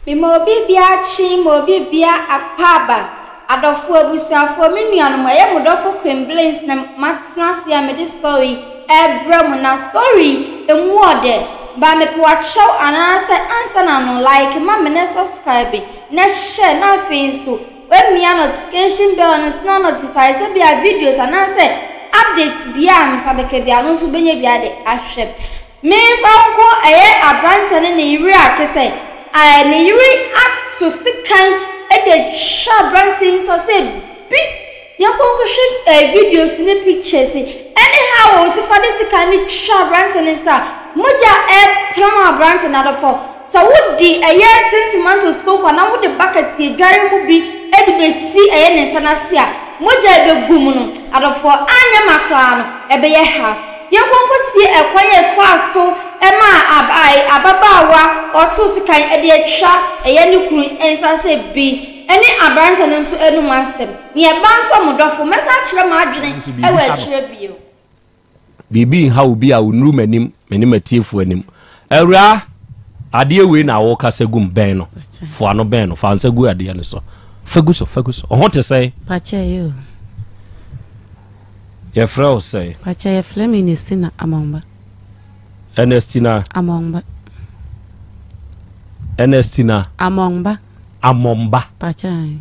Mema obi biara kye ma obi biara akwaaba, adɔfoɔ, abusuafoɔ, me nuanom, ɛyɛ mo dɔfo Queen Blings na matena ase a mede story yi ɛrebrɛ mo, na story yi ɛmu ɔdɛ, ba mepɛ wakyɛw anaasɛ ansa na no like ma me na subscribe na share na afei nso wamia notification bell no so na notify sɛ bia videos anaasɛ update bia a me nsa bɛka bia no nso wobɛnya bi ade ahwɛ. Memfa wo nkɔ ɛyɛ aberanteɛ ne ne yere a kyerɛ sɛ ɛɛ ne yere ato sekan de atwa aberanteɛ yi nsa sɛ bi yɛnkɔ nkɔhwɛ ɛɛ videos ne pictures ɛne how a ɔsi fa de sekan no twa aberanteɛ no nsa a mogya ɛrepram aberanteɛ no adɔfoɔ sɛ wode ɛyɛ tin tomatoes konko anaa wode bucket adware mu bi de bɛsi ɛyɛ ne nsa no ase a mogya a ɛbɛgu mu no adɔfoɔ anyɛ ma koraa no ɛbɛyɛ half. Yɛnkɔ nkɔtie ɛkwan a ɛfaa so maa ababaawa a ɔtoo sekan de atwa ɛyɛ ne kunu nsa sɛ bi ne aberanteɛ no nso anom asɛm. Nea ɛba nso a mo dɔfo, mɛsan akyerɛ m'adwene Nso wɔ biribi ha no. akyire bio. Biribi nha obi a ɔnnuru m'anim, me ne m'atiefoɔ anim. Awuraa, adeɛ wei na wokasa gu mu, bɛn no. Foa no bɛn no, fa nsa gu adeɛ no so. Fa gu so, fa gu so. Ɔho te sɛn? Pakyɛ yɛ o. Yɛfrɛ wo sɛn? Pakyɛ yɛfrɛ me Ernestina Amongba. Ernestina. Amongba. Ernestina. Amongba. Amongba. Pakyɛ.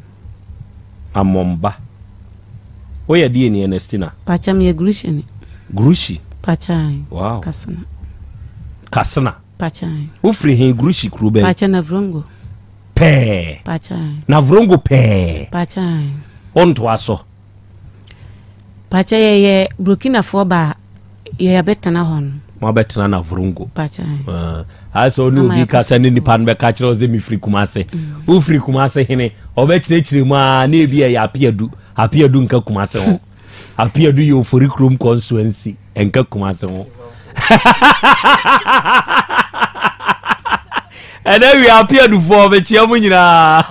Amongba. Woyɛ deɛ ni Ernestina? Pakyɛ meyɛ Gurushi ni. Gurushi? Pakyɛ. Wow. Kasena. Kasena. Pakyɛ. Wofiri he Gurushi kuro bɛn? Pakyɛ Navrongo. Pɛɛ. Pakyɛ. Navrongo pɛɛ. Pakyɛ. Wontoa so. Pakyɛ yɛyɛ Burkinafoɔ ba yɛ abɛtena hɔ no. Mo abɛtena Navrongo. Pakyɛ. Ayɛ sɛ ɔne obi kasa ne nipa no bɛka kyerɛ sɛ mefiri Kumase. Mm. Wofiri Kumase hene ɔbɛkyerɛkyerɛ mu a na ebi ɛyɛ Apeadu. Apeadu nka Kumase ho. Apeadu yɛ Ofori kurom constituency nka Kumase ho. Ɛnɛ wi Apeadufoɔ bɛkyia mu nyinaa.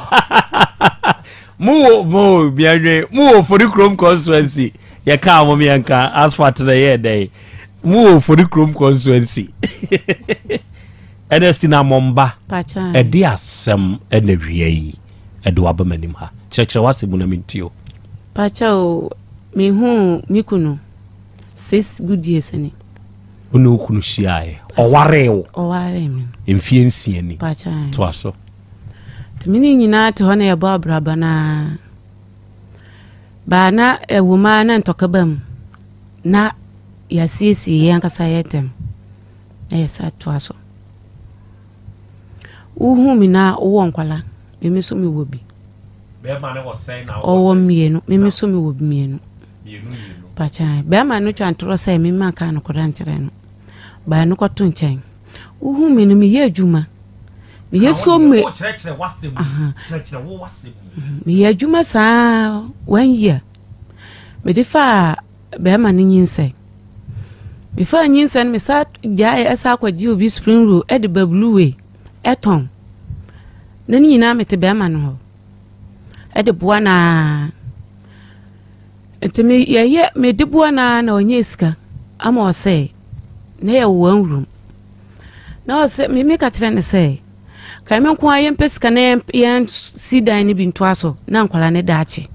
Mo wɔ mo mianwe mo wɔ Ofori kurom constituency yɛ kaa mo miɛnka asphalt na yɛ dɛ mo wɔ Ofori kurom constituency Ernestine Amomba ɛde asɛm ɛna wia yi ɛde waba m'anim ha kyerɛkyerɛ w'asɛm mu na mentie o. Pakyɛ o mehu me kunu six good years ni. Wo ne wo kunu hyiaeɛ ɔwaree wo? Ɔwaree me. Mfie nsia ni. Pakyɛ. Toa so. Nti me ne nyinaa te hɔ na yɛbɔ abrabɔ no ara. Baa na ɛwɔ mu ara na ntɔka ba mu na yɛasiesie yɛn ankasa yɛn ntam na yɛsa toa so. Wohu me na wowɔ nkwala, me nso mewɔ bi. Ɔwɔ mmienu, me nso mewɔ mmienu. Pakyan, bɛrima no twa ntorɔ sɛ me ma ka nokorɛ nkyerɛ no. Baa no kɔto nkyɛn. Wohu me no meyɛ adwuma. Meyɛ so me. Meyɛ adwuma saa one year. Mede faa bɛrima no nyinsɛn. Mefaa nyinsɛn no mesa gyae ɛsa akɔgye obi spring roll ɛde ba blue way ɛtɔn. Na ne nyinaa mete bɛrima no hɔ ɛde boa no ara. Nti me yɛyɛ mede boa no ara na ɔnyɛ sika ama ɔsɛ na yɛ wɔ nwuram. Na ɔsɛ me meka kyerɛ no sɛ ka me nko ara yɛmpɛ sika na yɛn si dan no bi ntoa so na nkwadaa no daakye.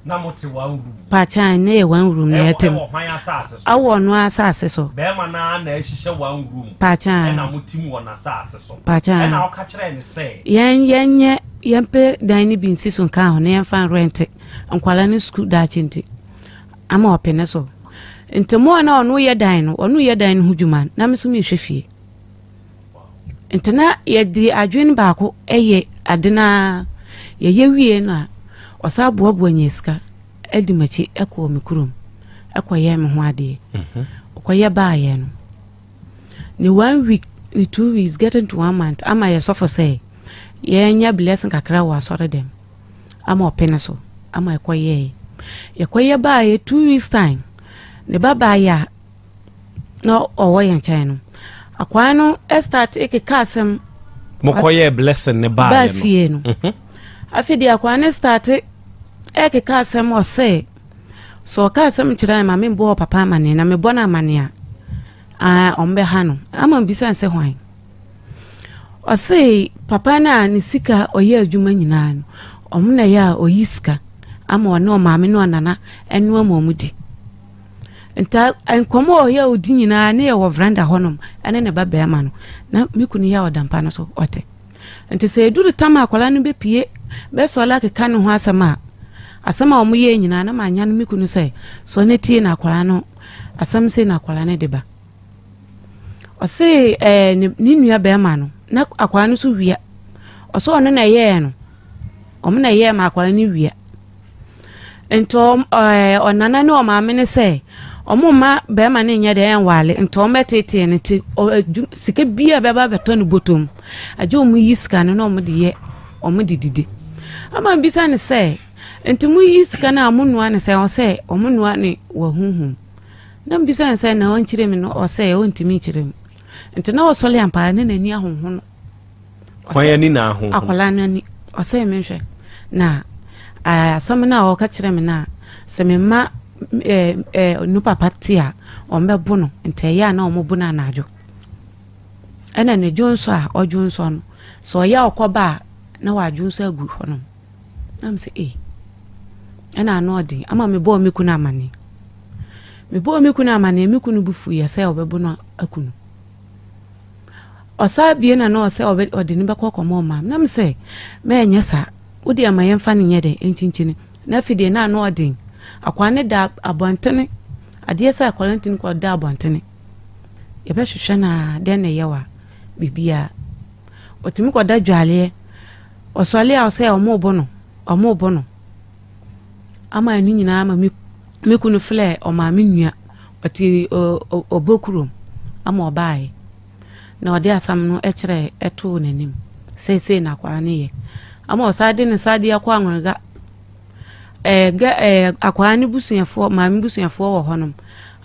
Na mo te one room. Paakyan na yɛ one room na yɛte mu. Ɛwɔ hwan asase so? Awɔ ɔno asase so. Bɛrima no ara na ahyehyɛ one room. Paakyan. Ɛna mo te mu wɔ n'asase so. Paakyan. Ɛna ɔka kyerɛɛ no sɛ. Yɛn yɛnyɛ yɛmpɛ dan no bi nsi so nka ho na yɛmfa nrɛnte nkwadaa no sukuu daakye nti ama ɔpene so. Nti mo a na ɔno yɛ dan no ɔno yɛ dan no ho dwuma na me nso mehwɛ fie. Nti na yɛde adwene baako yɛ ade no ara. Yɛyɛ wie no a, ɔsan boaboa nya sika di m'akyi kɔɔ me kurom kɔyɛɛ me ho adeɛ. Mhm. Ɔkɔyɛ baayɛ no, ne one week ne 2 weeks getting to one month ama yɛ sɔfo sɛ yɛnyɛ blessing kakra wɔ asɔre dɛm ama ɔpene so ama ɛkɔyɛɛ. Yɛkɔyɛ baayɛ 2 weeks time ne ba baayɛ a na ɔwɔ yɛn nkyɛn no akwaa no start keka asɛm. mokɔyɛ blessing ne baa baa fie no mhm. afei deɛ akwaa no start ɛkeka asɛm ɔsɛ sɛ ɔka asɛm kyerɛ ma membɔ papa amane na mebɔ no amane a ɔmbɛha no ama mbisa nsɛ hwan. Ɔse papa no a ne sika ɔyɛ adwuma nyinaa no, ɔmo na ɛyɛ a ɔyi sika ama ɔne ɔmaame ne ɔnana ɛnoa ma ɔmo di. Nta nkɔmɔ a ɔyɛ a ɔdi nyinaa ne yɛ wɔ veranda hɔnom ɛne ne ba bɛrima no. Na me kunu yɛ a ɔda mpa no so ɔte. Nti sɛ ɛduru tam a akwadaa no bɛpue bɛsɔre akeka ne ho asɛm a, asɛm a wɔyɛɛ nyinaa na manya no me kunu sɛ sɔ ne tie na akwadaa no asɛm sei na akwadaa no de ba. Ɔse ɛɛ ne ne nua bɛrima no na akwadaa no so wia. Ɔse ɔno na ɛyɛɛ no. Ɔmo na ɛyɛɛ ma akwadaa no wia. Nti ɔm ɛɛ ɔnana ne ɔmaame no sɛ ɔmo mma bɛrima no nyɛ dɛ ɛnwale nti ɔmo bɛtetee no nti ɔ adwu sika biara bɛba abɛtɔ ne bɔtɔ mu agye ɔmo yi sika no na ɔmo de yɛ ɔmo de didi. Ama mbisa no sɛ nti mo yi sika no a mo noa no sɛn ɔsɛ ɔmo noa no wɔ huhum. Na mbisa no sɛ na ɔnkyerɛ mi no ɔsɛ ɔntumi nkyerɛ mu. Nti na ɔsɔle ampa na n'ani ahonhono. Hwan ani na ahonhom? Akwadaa no ani. Ɔsɛ me nhwɛ. Na asɛm no a ɔka kyerɛ me no a, sɛ me mma no papa te a, wɔbɛbo no. Nti ɛyɛ a na wɔbo no anadwo. Ɛna ne dwonsɔ a ɔdwonsɔ no, sɛ ɔyɛ a ɔkɔba a, na wadwonsɔ agu hɔnom. Na me sɛ ei, ɛna ano ɔden ama mebɔɔ me kunu amaneɛ. Mebɔɔ me kunu amaneɛ, me kunu bo fuiɛ sɛ ɔbɛbo no aku no. Ɔsaa bie na na ɔsɛ ɔbɛ ɔde no bɛkɔ kɔma ɔmaame. Na me sɛ mɛnyɛ saa. Wo deɛ ma yɛmfa no nyɛ dɛn nkyinkyini. Na afei deɛ na ano ɔden. Akwaa no da abɔntene. Adeɛ sɛ akwadaa no tumi kɔ da abɔntene. Yɛbɛhwehwɛ no a dɛn na ɛyɛ wa biribiara. Ɔtumi kɔda dwaleɛ. Ɔsɔre a ɔsɛ ɔmo bo no ɔmo bo no. Ama ɛno nyinaa ma me me kunu frɛɛ ɔmaame nua ɔte ɔbɔ kurom ama ɔbaeɛ na ɔde asɛm no kyerɛɛ ɛtoo n'anim seesei na akwaa no yɛ ama ɔsan de ne nsa de akɔ anwonga ɛɛ gɛ ɛɛ akwaa no busuafoɔ maame busuafoɔ wɔ hɔnom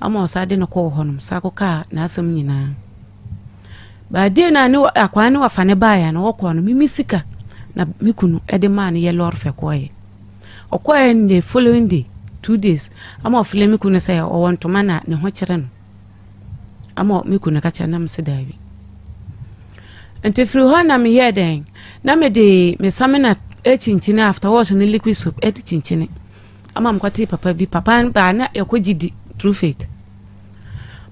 ama ɔsan de no kɔɔ hɔnom san kɔkaa n'asɛm nyinaa baadie na ne akwaa no wafa ne baeɛ no wɔkɔɔ no mimi sika na me kunu de maa no yɛ lɔre fɛ kɔɔeɛ. Ɔkɔɛ no the following day, 2 days, ama ɔfrɛ me kunu sɛ ɔwɔ ntoma na ne ho kyerɛ no. Ama me kunu ka kyerɛ na mese daabi. Nti firi hɔ na meyɛɛ dɛn na mede me samina kyinkyini after wash ne liquid soap ɛde kyinkyini ama mekɔtee papa bi. Papa no baa na yɛkɔ gye di true faith.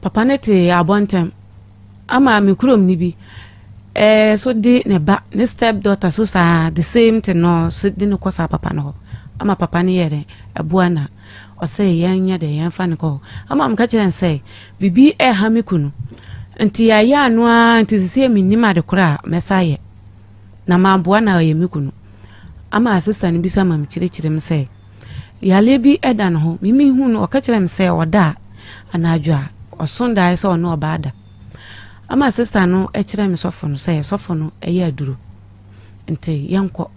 Papa no te abɔntɛm ama me kurom ni bi ɛɛ so de ne ba ne step daughter so saa the same thing no so de no kɔ saa papa no hɔ ama papa no yɛ dɛ ɛboa na ɔsɛ yɛn nyɛ dɛ yɛn fa no kɔ hɔ ama meka kyerɛ no sɛ biribi ɛha me kunu nti yɛayɛ ano ara nti sisi mi nim ade koro a mɛsa yɛ na mamboa na ɔyɛ me kunu ama sister no bisa ma me kyerɛkyerɛ mu sɛ yareɛ bi ɛda ne ho mimi hu no ɔka kyerɛ me sɛ ɔda a anadwo a ɔso daeɛ sɛ ɔne ɔbaa da ama sister no kyerɛ me sɔfo no sɛ sɔfo no ɛyɛ aduro nti yɛnkɔ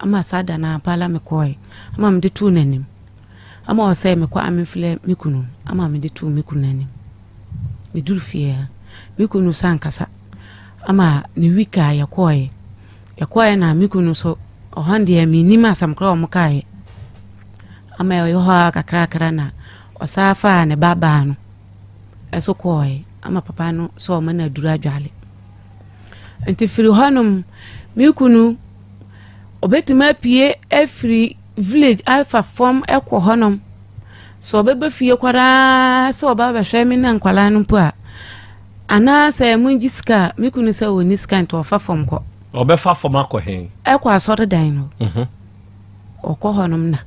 ama saa da no ampa la mekɔɛ ama mede too n'anim ama ɔsɛ mekɔ amefrɛ me kunu ama mede too me kunu anim meduru fie a me kunu sa nkasa ama ne week a yɛkɔɛ yɛkɔɛ na me kunu so ɔhɔ deɛ mennim asɛm koraa ɔmo kaeɛ ama ɛyɛ hɔ a kakrakra na ɔsaa faa ne ba baa no ɛso kɔɔɛ ama papa no sɛ ɔma no aduru adwale nti firi hɔnom me kunu ɔbɛtumi apue afiri village afa fam ɛkɔ hɔnom sɛ ɔbɛba fie koraa sɛ ɔba bɛhwɛ me na nkwadaa no mpo a anaasɛ mongye sika a me kunu sɛ ɔnni sika nti ɔfa fam kɔ. Ɔbɛfa fam akɔ he? Ɛkɔ asɔredan no. Ɔkɔ hɔnom na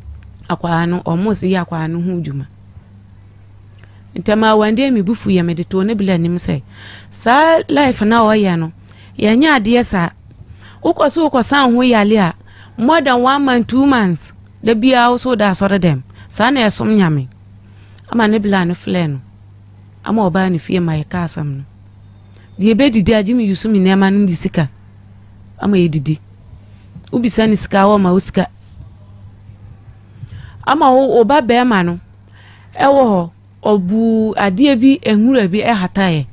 akwaa no ɔmo si yɛ akwaa no ho dwuma. Ntɛm a one day me bu fu yɛ mede too ne bila anim sɛ saa life na ɔyɛ no yɛnyɛ adeɛ saa. Wokɔ so wokɔsan ho yale a more than one month 2 months da biara wo so woda asɔre dɛm saa na ɛsom Nyame. Ama ne bila no flɛ no ama ɔbaa ne fie ma yɛka asɛm no. Deɛ ɛbɛdidi agye me yusu me nneɛma no de sika ama yɛdidi. Wobisa ne sika a wɔma wo sika. Ama wo ba bɛrima no ɛwɔ hɔ ɔbu adeɛ bi nwura bi ɛhataeɛ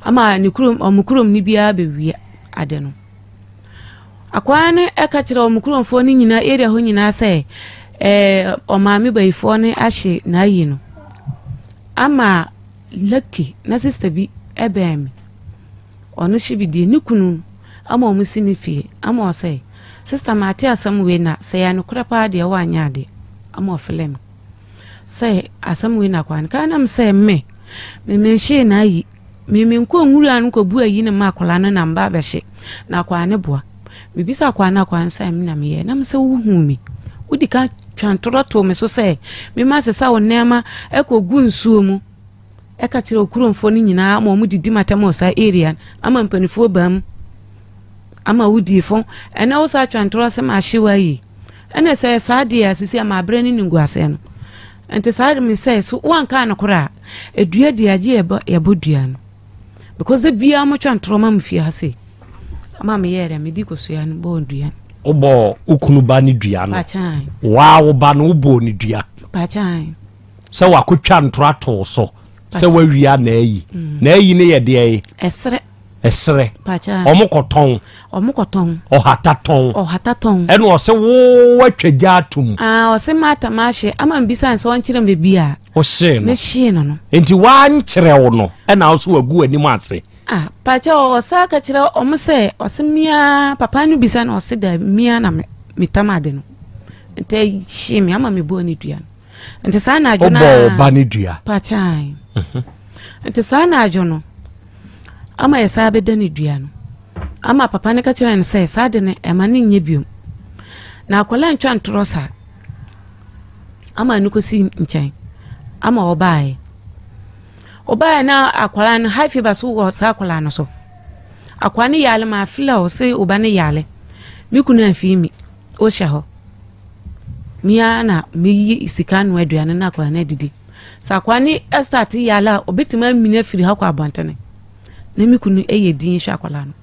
ama ne kurom ɔmo kurom ne biara bɛwia ade no. Akwaa no ɛka kyerɛ ɔmo kuromfoɔ no nyinaa area hɔ nyinaa sɛ ɛɛ ɔmaame bayifoɔ no ahye n'ayi no ama lucky na sister bi ɛbɛn me ɔno hye bi die ne kunu. Ama ɔmo si ne fie. Ama ɔsɛ, Sister mate asɛm wei na sɛ ɛyɛ nokorɛ paa deɛ woanyɛ adeɛ. Ama ɔfrɛɛ me sɛ asɛm wei na akwaa no kaa na me sɛ me, me menhyee no ayi. Me menkɔ nwura no kɔbu ayi no ma akwadaa no na mba abɛhye na akwadaa no boa. Mebisa akwadaa no akwadaa no sɛ me na meyɛ na me sɛ wohuu me. Wodi ka twa ntorɔ too me so sɛ mema sesa wo nneɛma ɛkɔgu nsuo mu. Ɛka kyerɛ okuromfoɔ no nyinaa ama wɔn didi matam wɔ saa area no ama mpanimfoɔ baa mu ama wodii fo. Ɛnɛ wo saa twa ntorɔ sɛ mahye wo ayi. Ɛna sɛ saa deɛ a sisi ama abrɛ ne ninguaseɛ no. Nti saa de me sɛ so woanka nokorɛ a edua deɛ agye yɛbɔ yɛbɔ dua no because da biara motwa ntorɔ ma me fie ha sei ama meyɛɛ dɛ medi kosua no bɔɔ dua no. Wobɔɔ wo kunu ba ne dua no? Pakyan. Waa wo ba no wobɔɔ ne dua? Pakyan. Sɛ wakotwa ntorɔ ato wo so sɛ wawia n'ayi. Mm. N'ayi no yɛ deɛ? Ɛserɛ. Ɛserɛ. Ɔmo kɔtɔn. Ɔmo kɔtɔn. Ɔhata tɔn. Ɔhata tɔn. Ɛna ɔsɛ wo atwa gya atum. Aa ɔsɛ mata mahye ama mbisa nsɛ ɔnkyerɛ me baabi a. Ɔhyee no. Mehyee no no. Nti wankyerɛ wo no ɛna ɔsɛ wagu w'anim ase. Ah pakyɛ ɔsa ka kyerɛ ɔmo sɛ ɔsɛ mia papa no bisa no ɔsɛ daabi mia na metam ade no. Nti ɛhyee me ama mebɔɔ ne dua no. Nti saa anadwo no. Wobɔɔ wo ba no dua. Pakyɛ. Mhm. Nti saa anadwo no. Ama yɛsan abɛda no dua no. Ama papa no ka kyerɛɛ no sɛ saa de no ɛma no nyɛ biom. Na akwadaa ntwa ntorɔ saa. Ama no kɔsi nkyɛn. Ama ɔbaeɛ. Ɔbaeɛ na akwadaa no high fever so wɔ saa akwadaa no so. Akwadaa no yale ma afila ɔse ɔba no yale. Me kunu amfii mi. Wohyɛ hɔ. Me ara na meyi sika anoa aduane na akwadaa no adidi. Sɛ akwadaa no start yare a, obetumi amini afiri ha kɔ abɔntene. Na me kunu yɛ din hwɛ akwadaa no.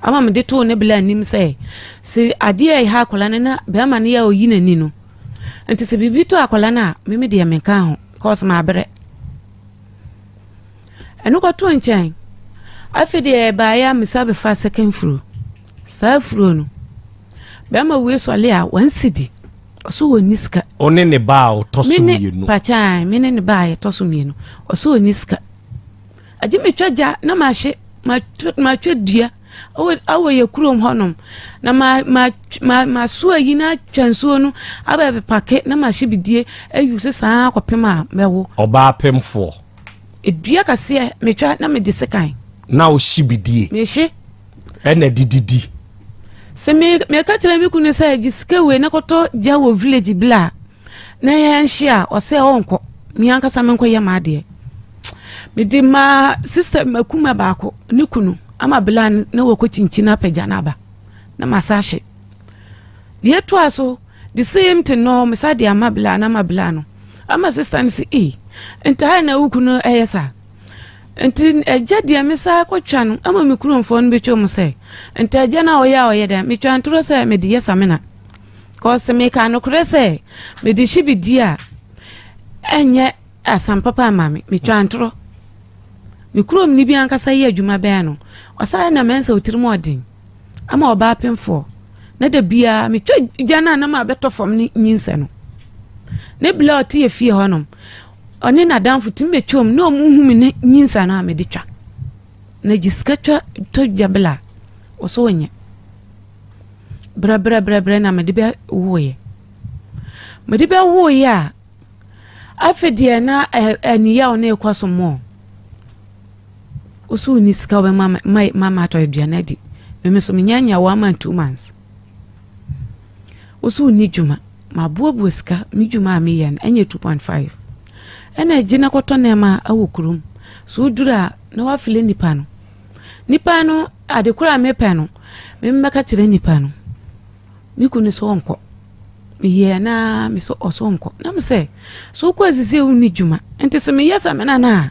Ama mede too ne bla anim sɛ, sɛ adeɛ a ɛha akwadaa no na bɛrima no yɛ a ɔyi n'ani no, nti sɛ biribi to akwadaa no a, me me deɛ menka ho, cause mabrɛ. Ɛno kɔtoo nkyɛn. Afei deɛ ɛbaeɛ a mesa bɛfa second furo. Saa furo no, bɛrima wei sɔle a one cedi. Ɔso wɔnni sika. Wo ne ne ba a ɔtɔ so mmienu. Pakyan, me ne ne ba a yɛtɔ so mmienu. Ɔso ɔnni sika. Agye metwa gya na mahye, matwa dua awɔ yɛ kurom hɔnom. Na ma ma ma maso ayi na atwa nsuo no aba bɛpake na mahye bidie ayi so saa kɔpem a mɛwo. Ɔbaa pemfoɔ. Dua kaseɛ metwa na mede sekan. Na wohye bidie. Mehye. Ɛna de didi. Sɛ me meka kyerɛ me kunu sɛ gye sika wei na kɔtɔ gya wɔ village bla na yɛnhye a ɔsɛ ɔnkɔ me ankasa menkɔyɛ m'adeɛ. Mede ma sister makuma baako ne kunu ama bla na wɔkɔ kyinkyin apɛ gya no aba na masa ahye. Deɛ ɛtoa so the same thing no mesa de ama bla na ama bla no ama sister no sɛ ei ntaa na wo kunu ɛyɛ saa. Nti agya deɛ me saa kɔtwa no ama me kuromfoɔ no bɛtwa mu sɛ nti agya no a ɔyɛ a ɔyɛ dɛn metwa ntorɔ sɛ mede yɛ samina kɔse meka nokorɛ sɛ mede hye bi di a ɛnyɛ asam papa ama me metwa ntorɔ me kurom ni bi ankasa yɛ adwuma bɛn no ɔsare na mɛnsa ɔtirim ɔden ama ɔbaa pemfoɔ na da biara metwa gya no a na mabɛtɔ fam ne nyinsɛ no ne bla ɔte yɛ fie hɔnom Ɔne n'adamfo tumi bɛtwam na ɔmo hu me ne nyinsa no a mede twa. Na gye sika twa tɔ gya bla ɔsɛ ɔnyɛ. Brɛbrɛbrɛbrɛ na mede bɛ woeɛ. Mede bɛ woeɛ a afei deɛ na aniyaw no rekɔ so mɔɔ. Wosɛ wonni sika wobɛma ma ma matɔ aduane adi. Meme so menya nya one month 2 months. Wo so wonni dwuma. Maboaboa sika, me dwuma a meyɛ no, ɛnyɛ 2.5. Ɛna gye na kɔtɔ nneɛma wɔ kurom. So woduru a, na wafile nipa no. Nipa no, ade koro a mepɛ no, memmɛka kyerɛ nipa no. Me kunu sɛ ɔnkɔ. Meyɛɛ na me sɛ ɔsɛ ɔnkɔ. Na me sɛ, so wokɔ asisi a wonni dwuma. Nti sɛ meyɛ samina no a,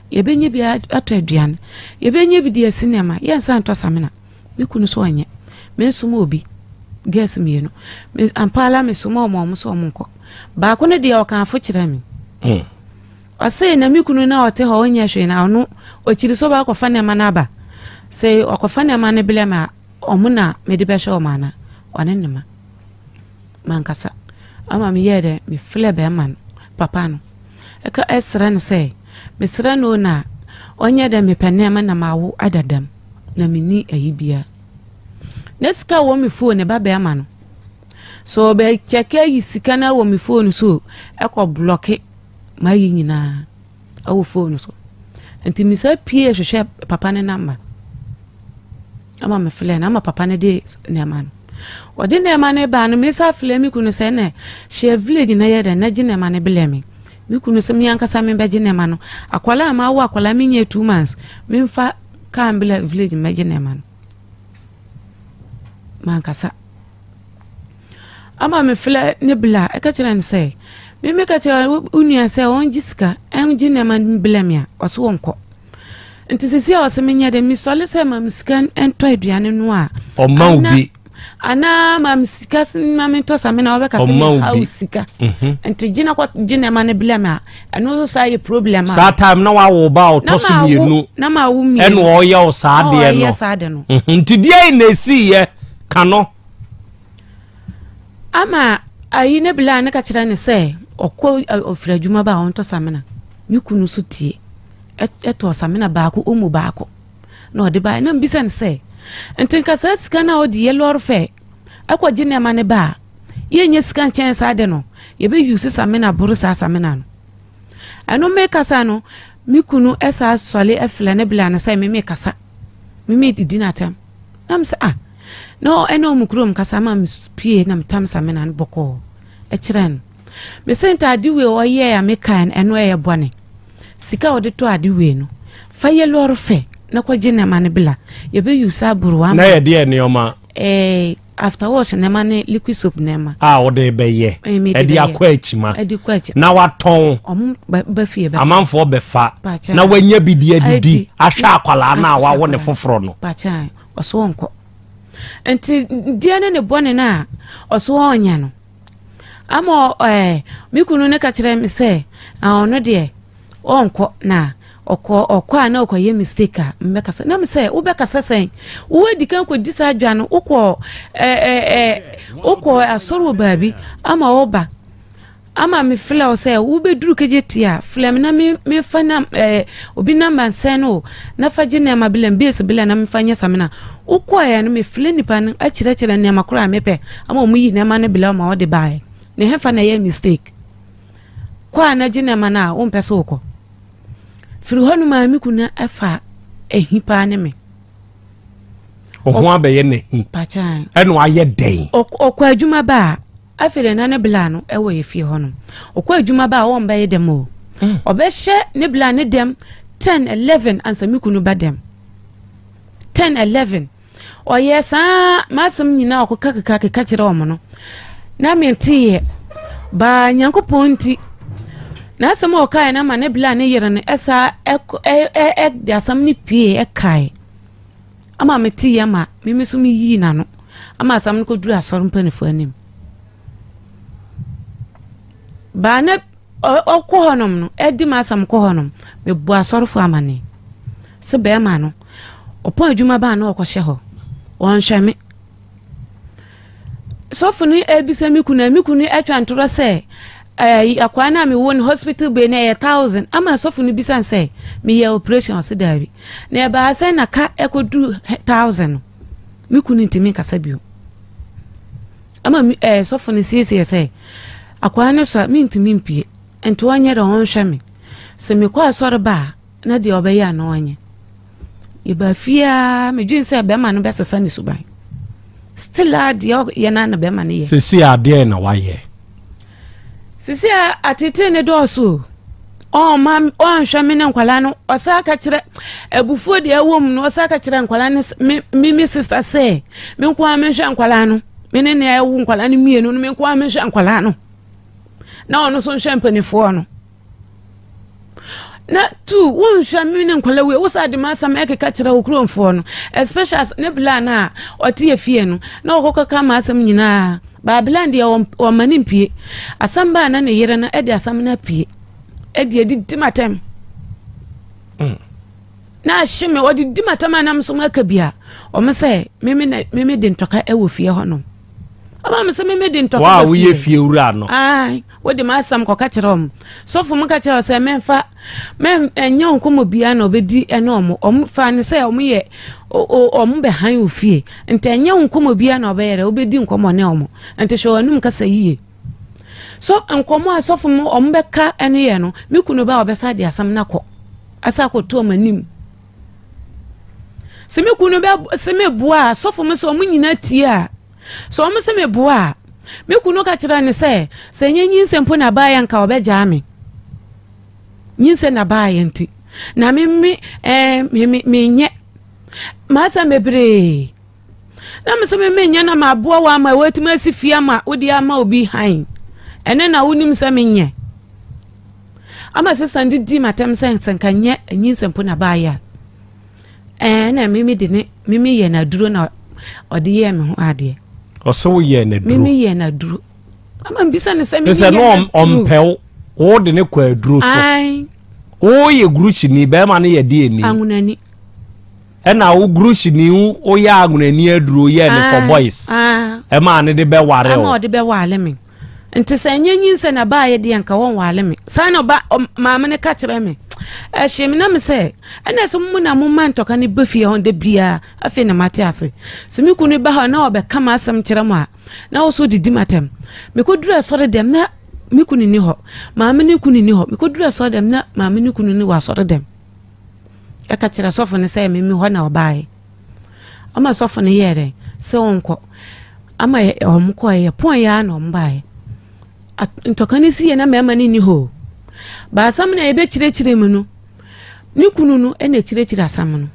yɛbɛnya bi atɔ aduane. Yɛbɛnya bi de asi nneɛma. Yɛnsa ntɔ samina. Me kunu so ɔnyɛ. Me nsoma obi. Girls mmienu. Me ampa ara me soma wɔn a wɔn so wɔn nkɔ. Baako no deɛ ɔka afo kyerɛ me. Mm. Ɔse na me kunu na ɔte hɔ ɔnyɛ hwee na ɔno ɔkyiri sɛ ɔbɛakɔfa nneɛma no aba. Sɛ ɔkɔfa nneɛma no blɛ me a ɔmo na mede bɛhwɛ wɔn ana ɔne ne ma. Mankasa. Ama meyɛɛ dɛ mefrɛ bɛrima no papa no. Ɛka ɛsrɛ no sɛ mesrɛ no na ɔnyɛ dɛ mepɛ nneɛma na mawo adadam. Na menni ayi biara. Na sika wɔ me phone ne ba bɛrima no. So ɔbɛ kyɛkɛ ayi sika no wɔ me phone so ɛkɔ blɔke mayi nyinaa ɛwɔ phone so. Nti mesa pie hwehwɛ papa ne namba. Ama me flɛ no ama papa no de nneɛma no. Ɔde nneɛma no baa no mesa flɛ me kunu sɛ na hyɛ village na yɛ dɛ na gye nneɛma no blɛ me. Me kunu sɛ me ankasa me bɛgye nneɛma no. Akwalaa a mawo akwalaa menyɛ 2 months memfa kaa mbla village mmɛgye nneɛma no. Mankasa. Ama me flɛ ne bla ɛka kyerɛ no sɛ me meka kyerɛ wo nua sɛ ɔngye sika ɛngye nneɛma no blɛ me a ɔso ɔnkɔ. Nti sisi a ɔsɛ menyɛ dɛ mesɔle sɛ ma me sika ntɔ aduane no a. Ɔma wo bi. Anaa ma me sika ma mentɔ samina wɔbɛka sɛ meha wo sika. Mhm. Nti gye na kɔ gye nneɛma no blɛ me a ɛno nso saa yɛ problem a. Saa time na wawo ba a ɔtɔ so mmienu. Na ma wo mmienu. Ɛna ɔyɛ wo saa deɛ no. Ɔyɛ saa deɛ no. Mhm. Nti deɛ na esi yɛ ka no. Ama ayi ne bla ne ka kyerɛ ne sɛ ɔkɔ ɔfiri adwuma ba a ɔntɔ samina. Me kunu so tie. Ɛtɔɔ samina baako omo baako na ɔde baeɛ na mbisa no sɛ nti nka saa sika no a ɔde yɛ lɔre fɛ ɛkɔgye nneɛma no ba a yɛnyɛ sika nkyɛn saa de no yɛbɛyi samina boro saa samina no. Ɛno mekasa no me kunu ɛsa sɔle ɛflɛ ne bla no sɛ me mekasa me medidi n'atɛm na me sɛ ah na ɛna ɔmo kurom kasa ma me pie na metam samina no bɔkɔɔ ɛkyerɛ no. Mese ntaade wei ɔyɛɛ a mekae no ɛno ɛyɛ bɔne? Sika a ɔde tɔ ade wei no fa yɛ lɔre fɛ na kɔgye nneɛma no bla yɛbɛ use aboro ama. Na yɛ deɛ nneɛma? Ɛɛ after wash nneɛma ne liquid soap nneɛma. A wɔde bɛyɛ ɛde akɔ akyima ɛde kɔ akyima na watɔn ɔmo ba fie bɛtɔ amanfoɔ bɛfa na wanya bi de adidi ahwɛ akwadaa no a wawo ne foforɔ no. Pakyan ɔso ɔnkɔ nti deɛ ne ne bɔne no a ɔso ɔnyɛ no. Ama ɛɛ me kunu no ka kyerɛ me sɛ ɔno deɛ ɔnkɔ na ɔkɔ ɔkɔ a na ɔkɔyɛ mistake a mbɛkasa na me sɛ wobɛkasa sɛn wowadi kan kɔdi saa adwa no wokɔ ɛɛ ɛɛ wokɔ asɔre wɔ baabi ama woba ama me filɛ wo sɛ wobɛduru kegye ti a filɛ me na mefa na ɛɛ obi namba nsɛn no na fa gye nneɛma bilɛ base bilɛ na mefa nyɛ samina Wokɔeɛ no, mefrɛ nipa no kyerɛkyerɛ nneɛma korɔ a mepɛ ama wɔn yi nneɛma no bilɛ ma wɔde baeɛ. Na ɛhefa na ɛyɛ mistake? Kɔ a na gye nneɛma no a wompɛ sɛ wokɔ. Firi hɔ no maa me kunu ɛfa ahi paa ne me. Ɔho abɛyɛ n'ahi. Pakyan. Ɛna wayɛ dɛn? Ɔkɔ adwuma ba a, afei deɛ na ne bla no ɛwɔ yɛ fie hɔ nom. Ɔkɔ adwuma ba a ɔmbɛyɛ dɛm o. Ɔbɛhyɛ ne bla ne dɛm 10, 11 ansa me kunu ba dɛm. 10, 11 Ɔyɛɛ saa ara, m'asɛm nyinaa ɔkeka keka keka kyerɛ wɔn no, na menteeɛ. Baa Nyankopɔn nti, n'asɛm a ɔkaeɛ no ama ne bla ne yere no ɛsaa ɛde asɛm no pue ɛkae ama meteeɛ ma mimi so meyii n'ano ama asɛm no kɔduru asɔre mpanimfoɔ anim. Baa na ɔkɔ hɔnom no, ɛdi m'asɛm kɔ hɔnom, mebɔ asɔrefoɔ amaneɛ sɛ bɛrima no ɔpɔn adwuma baa na ɔkɔhyɛ hɔ, ɔnhwɛ me. Sɔfo no ebisa me kunu, me kunu atwa ntorɔ sɛ ɛɛ akwaa no a mewɔ no hospital bill no ɛyɛ 1000 ama sɔfo no bisa sɛ meyɛ operation ɔse daabi. Na ɛbaa sɛ na ka ɛkɔduru 1000 no, me kunu ntumi nkasa bio. Ama me ɛɛ sɔfo no siesie sɛ akwaa no so a mentumi mpue nti ɔnyɛ dɛ ɔnhwɛ me. Sɛ mekɔ asɔre ba a na deɛ ɔbɛyɛ a na ɔnyɛ. Yɛbaa fie a medwene sɛ bɛrima no bɛsesa ne suban. Still a deɛ ɔyɛ no na bɛrima no yɛ. Sisi adeɛ na wayɛ. Sisi a atete ne dɔɔso o. Ɔmma ɔnhwɛ me ne nkwadaa no ɔsan ka kyerɛ abufuo deɛ ɛwɔ mu no ɔsan ka kyerɛ nkwadaa no me me me sista sɛ me nko ara menhwɛ nkwadaa no me ne nea ɛwo nkwadaa no mmienu no me nko ara menhwɛ nkwadaa no na ɔno nso nhwɛ mpanimfoɔ no na tu wonhwɛ me ne nkwadaa wei wosa de m'asɛm ɛkeka kyerɛ wo kuromfoɔ no especially ne bla no a ɔte yɛ fie no na ɔkɔkɔka m'asɛm nyinaa baabla deɛ ɔma ne mpie asɛm baa na ne yere no de asɛm no apue ɛde adidi m'atɛm na ahye me ɔde di m'atɛm a nam so maka bi a ɔmo sɛ meme na meme de ntɔka ɛwɔ fie hɔnom. Ama me sɛ me mede ntɔkwa Wo a ba woyɛ fie. fie wura no. Ae, wode m'asɛm kɔka kyerɛ wɔn. Sɔfo mo ka kyerɛ wɔn sɛ memfa mɛn ɛnyɛ wɔn nkɔmmɔ biara na ɔbɛdi ɛne wɔn. Wɔn fa no sɛ wɔn yɛ o o wɔn bɛhan wo fie. Nti ɛnyɛ wo nkɔmmɔ biara na ɔbɛyɛ dɛ wobɛdi nkɔmmɔ ne wɔn. Nti hwɛ wɔn anum kasa yie. So nkɔmmɔ a sɔfo mo wɔn bɛka ɛne yɛ no, me kunu ba a ɔbɛsa de asɛm no akɔ asa akɔto wɔn anim. Sɛ me kunu bɛ sɛ meboa a sɔfo mo sɛ wɔn nyinaa tie a sɛ wɔn sɛ meboa a me kunu ka kyerɛ ne sɛ sɛ nyɛ nyinsɛn mpo na baayɛ nka ɔbɛgyaa me nyinsɛn na baayɛ nti na me me ɛɛ me me menyɛ m'asɛm bebree na me sɛ me menyɛ na maboa wo ama woatumi asi fie ama wode ama obi han ɛne na wonim sɛ menyɛ Ama sista no didi m'atɛm sɛ sɛ nka nyɛ nyinsɛn mpo na baayɛ a, ɛɛ na mimi de ne mimi yɛ n'aduro na ɔde yɛɛ me ho adeɛ. Ɔsɛ wo yɛ n'aduro. Mimi yɛ n'aduro. Ama mbisa ne sɛ mimi yɛ n'aduro. Sɛ no ɔmpɛ wo, wo de ne kɔ aduro so. Ae. Wo yɛ guruhyini, bɛrima no yɛ deɛ ni. Anwonani. Ɛna wo guruhyini wo yɛ anwonani aduro yɛ ne for boys. Ɛma ne de bɛ ware o. Ama ɔde bɛ ware me. Nti sɛ ɛnyɛ nyinsɛn na baayɛ deɛ nka wɔnwale me. Saa na ɔba maame no ka kyerɛ me. Ɛhyee me na me sɛ, ɛna sɛ mo na moma ntɔka no ba fie hɔ da biara, afei na mate ase. Sɛ me kunu ba hɔ na ɔbɛka m'asɛm kyerɛ mo a, na wo so didi m'atɛm. Mekɔduru asɔre dɛm na me kunu ni hɔ, maame no kunu ni hɔ. Mekɔduru asɔre dɛm na maame no kunu ni wɔ asɔre dɛm. Ɛka kyerɛ sɔfo no sɛ memi hɔ na ɔbaeɛ. Ama sɔfo no yɛɛ dɛn? Sɛ ɔnkɔ. Ama wɔn kɔɛ, yɛpɔn yɛ ara na wɔn baeɛ. Ntɔka no si yɛ na mmarima no nni hɔ o. Ba asɛm no a yɛbɛkyerɛkyerɛ mu no, ne kunu no na ɛkyerɛkyerɛ asɛm no.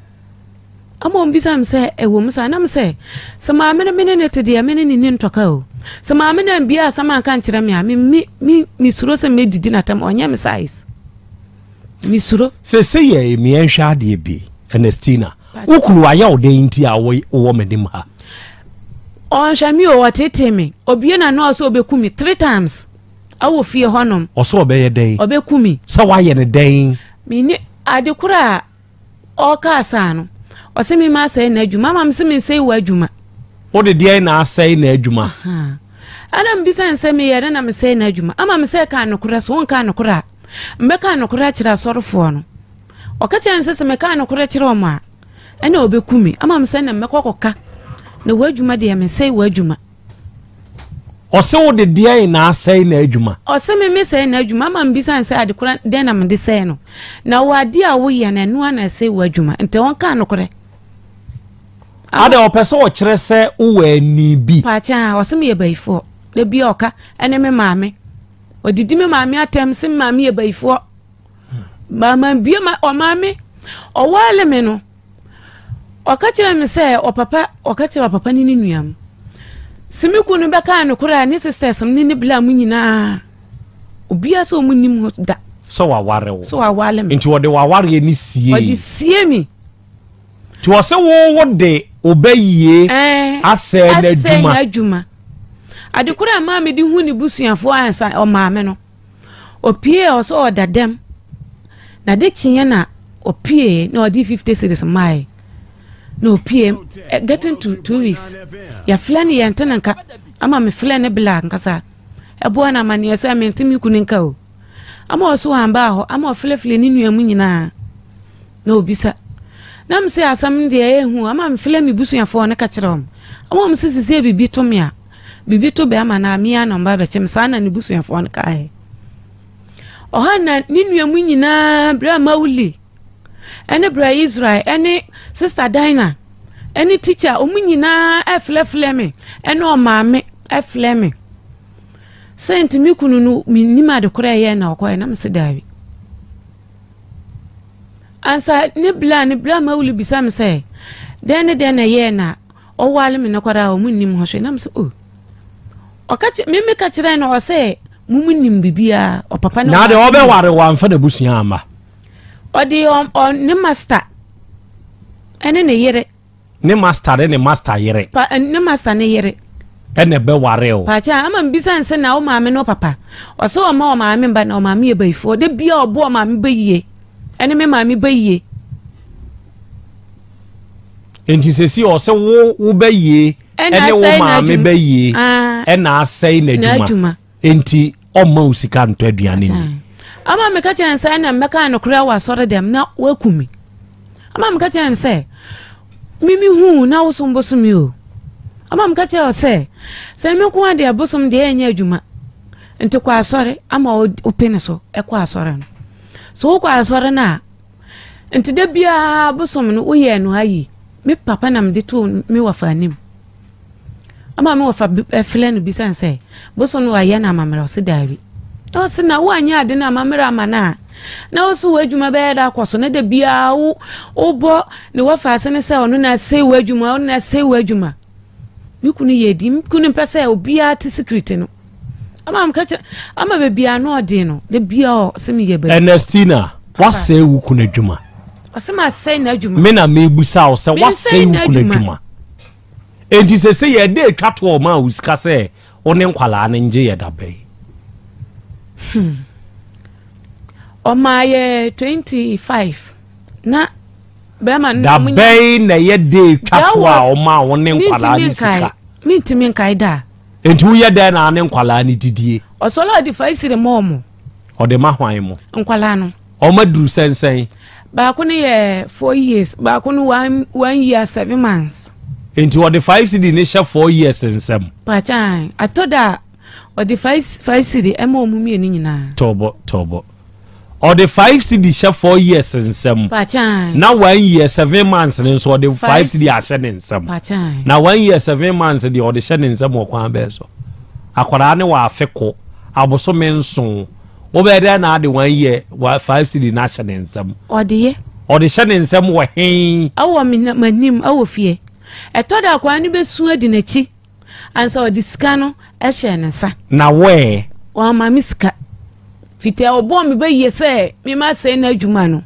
Ama wɔn bisa me sɛ ɛwɔ mu saa nam sɛ sɛ maame no me ne ne te deɛ me ne ne ni ntɔka o. Sɛ maame no ambia asɛm anka nkyerɛ me a me me me mesuro sɛ mɛdidi n'atɛm ɔnyɛ me size. Mesuro. Seesei yɛ me yɛnhwɛ adeɛ bi, Ernestina. Wo kunu wayɛ wo dɛn nti a wowɔ m'anim ha? Ɔnhwɛ me o, ɔtetee me. Obue n'ano a ɔsɛ ɔbɛku me three times ɛwɔ fie hɔnom. Ɔsɛ ɔbɛyɛ dɛn? Ɔbɛku me. Sɛ woayɛ no dɛn? Menni ade koro a ɔkaa saa no, ɔsɛ me ma asɛe n'adwuma ama me sɛ mensɛe w'adwuma. Wode deɛn na asɛe n'adwuma? Ɛna mebisa no sɛ meyɛ dɛn na mesɛe n'adwuma ama me sɛ ka nokorɛ so wonka nokorɛ a mbɛka nokorɛ akyerɛ asɔrefoɔ no. Ɔka kyerɛ me sɛ sɛ meka nokorɛ kyerɛ wɔn a ɛna ɔbɛku me ama me sɛ na mɛkɔ kɔka na w'adwuma deɛ mesɛe w'adwuma. Ɔse wo de deɛn na asɛe n'adwuma? Ɔse me mesɛe n'adwuma ama mebisa no sɛ ade korɔ dɛn na mede sɛe no na wɔ adeɛ a woyɛ no ɛno ara na ɛsɛe w'adwuma nti ɔnka nokorɛ. Ada ɔpɛ sɛ ɔkyerɛ sɛ wowɔ ani bi. Paakyɛ a ɔse meyɛ bayifoɔ da bia ɔka ɛne me maame ɔdidi me maame atɛm se me maame yɛ bayifoɔ maama bie ma ɔmaame ɔwaale me no ɔka kyerɛ me sɛ ɔpapa ɔka kyerɛ ɔpapa ne ne nua mu se me kunu bɛka nokorɛ a ne sisters ne ne bla mu nyinaa obiara sɛ ɔmu nim ho da sɛ waware wo sɛ wawale me nti ɔde wawareɛ ne sie ɔde sie me Nti ɔse wo wo de wo bɛ yie asɛe n'adwuma. Asɛe n'adwuma. Ade koro a maa mede hu ne busuafoɔ ansa ɔmaa me no, ɔpie a ɔsɛ ɔda dɛm. Na de kyeɛ na ɔpie na ɔde 50 cedis maae. Na ɔpie eh, getting to two weeks. Yɛflɛ no yɛnte ne nka ama me flɛ ne bla nkasa. Ɛboa no amaneɛ sɛ mente me kunu nka o. Ama ɔso wambaa hɔ ama ɔflɛflɛ ne nua mu nyinaa. Na obisa. Na mese asɛm no deɛ ɛyɛ hu ama mefrɛ me busuafoɔ no ka kyerɛ wɔn. Ama wɔn se sesei biribi to me a, biribi to bɛrima no a, me ara na wɔba abɛkye me. Saa na ne busuafoɔ no kaeɛ. Ɔha na ne nua mu nyinaa berɛ a Mawuli ɛne berɛ Israel ɛne Sister Dinah ɛne teacher wɔn nyinaa ɛflɛflɛ me ɛne ɔmaame ɛflɛ me. Sɛ nti me kunu no mennim ade korɔ ɛyɛ na ɔkɔɛ na mese daabi. Ansa ne bla ne bla Mawuli bisa me sɛ, dɛn ne dɛn na ɛyɛɛ na ɔwale me no koraa a ɔmo nnim ho hwee. Na me sɛ, oh. Ɔka kyerɛ, me meka kyerɛ no ɔsɛ mo mo nim biribiara, ɔpapa ne Na deɛ ɔbɛware wamfa n'abusua amma. Ɔde ɔ ne master ɛne ne yere. Ne master ne ne master yere. Pa ne master ne yere. Ɛna ɛbɛware o. Paakyɛ ama mbisa nsɛ na wo maame ne wo papa. Ɔsɛ ɔma ɔmaame mba na ɔmaame yɛ bayifoɔ. Da bia ɔbo ɔmaame ba yie. Ɛne me maame ba yie. Nti sɛsi ɔsɛ wo wo ba yie ɛne wo maame ba yie. Ɛna asɛe n'adwuma. Enti ɔmma wo sika ntɔ aduane nni. Ama meka kyerɛ no sɛ ɛna mmɛka nokorɛ wɔ asɔre dɛm na waku me. Ama meka kyerɛ no sɛ mimi hu na wosom bosom yi o. Ama meka kyerɛ wo sɛ sɛ me nko adeɛ bosom deɛ ɛnyɛ adwuma. Nti kɔ asɔre ama wopene so ɛkɔ asɔre no. So wokɔ asɔre no a nti da biara bosom no woyɛɛ no ayi. Me papa na mede too me wɔfa anim. Ama me wɔfa frɛ no bisa no sɛ, bosom no wayɛ no amammerɛ? Ɔse daabi. Na ɔse na woanyɛ ade no amammerɛ ama no a, na wo so w'adwuma bɛyɛ dɛ akɔ so na da biara wo wobɔ ne wɔfa ase ne sɛ ɔno na asɛe w'adwuma, ɔno na asɛe w'adwuma. Me kunu yɛ di, me kunu mpɛ sɛ obiara te secret no. Ama meka kyerɛ ama baabi a na ɔden no, da biara ɔse meyɛ baabi. Ernestina, wasɛe wo kunu adwuma. Ɔse masɛe n'adwuma. Me na mebusa wo sɛ wasɛe wo kunu adwuma. Enti sese yɛ ɛda etwa to ɔmaa wo sika sɛ wo ne nkwalaa no ngye yɛ da bɛn? Hmm. Ɔmaa yɛ 25 na bɛrima no. Da bɛn na ɛyɛ da etwa to a ɔmaa wo ne nkwalaa no sika? Mentumi nkae da. Enti woyɛ dɛn na ne nkwalaa no didie? Ɔsɔre ɔde fa isiri ma ɔmo. Ɔde ma hwan mo? Nkwalaa no. Wɔn aduru sɛnsɛn? Baako no yɛ 4 years, baako no one year 7 months. Nti wɔde 5 cedi ne hyɛ 4 years nsam. Pakyan atɔ da a ɔde 5 cedi ɛma wɔn mmienu nyinaa. Tɔbɔ tɔbɔ ɔde 5 cedi hyɛ 4 years nsam. Pakyan. Na 1 year 7 months ne nso ɔde 5 cedi ahyɛ ne nsam. Pakyan. Na 1 year 7 months deɛ ɔde hyɛ ne nsam wɔ kwan bɛɛ so. Akwadaa ne wɔ afe ko abosome 7 wobɛyɛ dɛ na ade 1 year 5 cedi na ahyɛ ne nsam. Ɔde yɛ. Ɔde hyɛ ne nsam wɔ hen. Ɛwɔ me m'anim ɛwɔ fie. Ɛtɔ da akwadaa no bɛsu adi n'akyi ansa ɔde sika no ɛhyɛ ne nsa. Na wɔɛ. Wama me sika. Fiti a ɔbɔɔ me bɛyie sɛ mema sɛe n'adwuma no,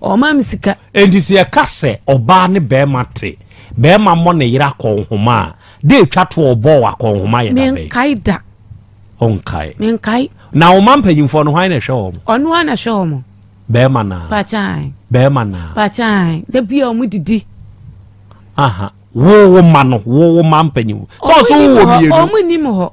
ɔma me sika. Enti sɛ yɛka sɛ ɔbaa ne bɛrima te, bɛrima mmɔ ne yere akɔnhoma a, de etwa to ɔbɔɔ akɔnhoma yɛ da bɛn? Menkae da. Ɔnkae. Menkae. Na wo ma mpanyimfoɔ no hwan na ɛhwɛ wɔn? Ɔno ara na ɛhwɛ wɔn. Bɛrima naa. Pakyan. Bɛrima naa. Pakyan. Da bi a wɔn didi. Aha. Wo wo ma no, wo wo ma mpanyimfoɔ. Sɛ ɔso wo wɔ mmienu. Wɔn nni mu hɔ.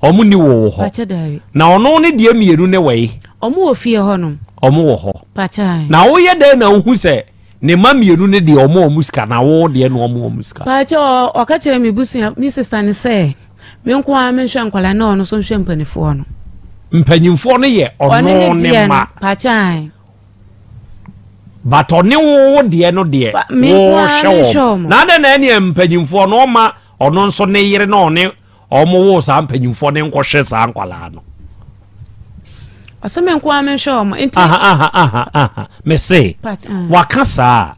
Wɔn ni wɔ wo hɔ. Pakyɛ daabi. Na ɔno ne deɛ mmienu ne wɔ yi. Wɔn wɔ fie hɔ nom. Wɔn wɔ hɔ. Pakyan. Na woyɛ dɛn na wohu sɛ ne mma mmienu ne deɛ wɔn wɔn sika na wo deɛ na wɔn wɔn sika. Pakyɛ ɔka kyerɛ me busua me sister ne sɛ me nko ara menhwɛ nkwadaa na ɔno nso nhwɛ mpanimfoɔ no. Mpanyinfoɔ no yɛ ɔno ne mma. Pakyan. But ɔne wo wo deɛ no deɛ wo hwɛ wɔn. Na adɛn na ɛneɛ mpanyinfoɔ no ɔma ɔno nso ne yere na ɔne ɔmo wo saa mpanyinfoɔ ne nkɔhwɛ saa nkwadaa no. Ɔsɛ me nko ara menhwɛ wɔn. Nti. Aha aha aha aha me se waka saa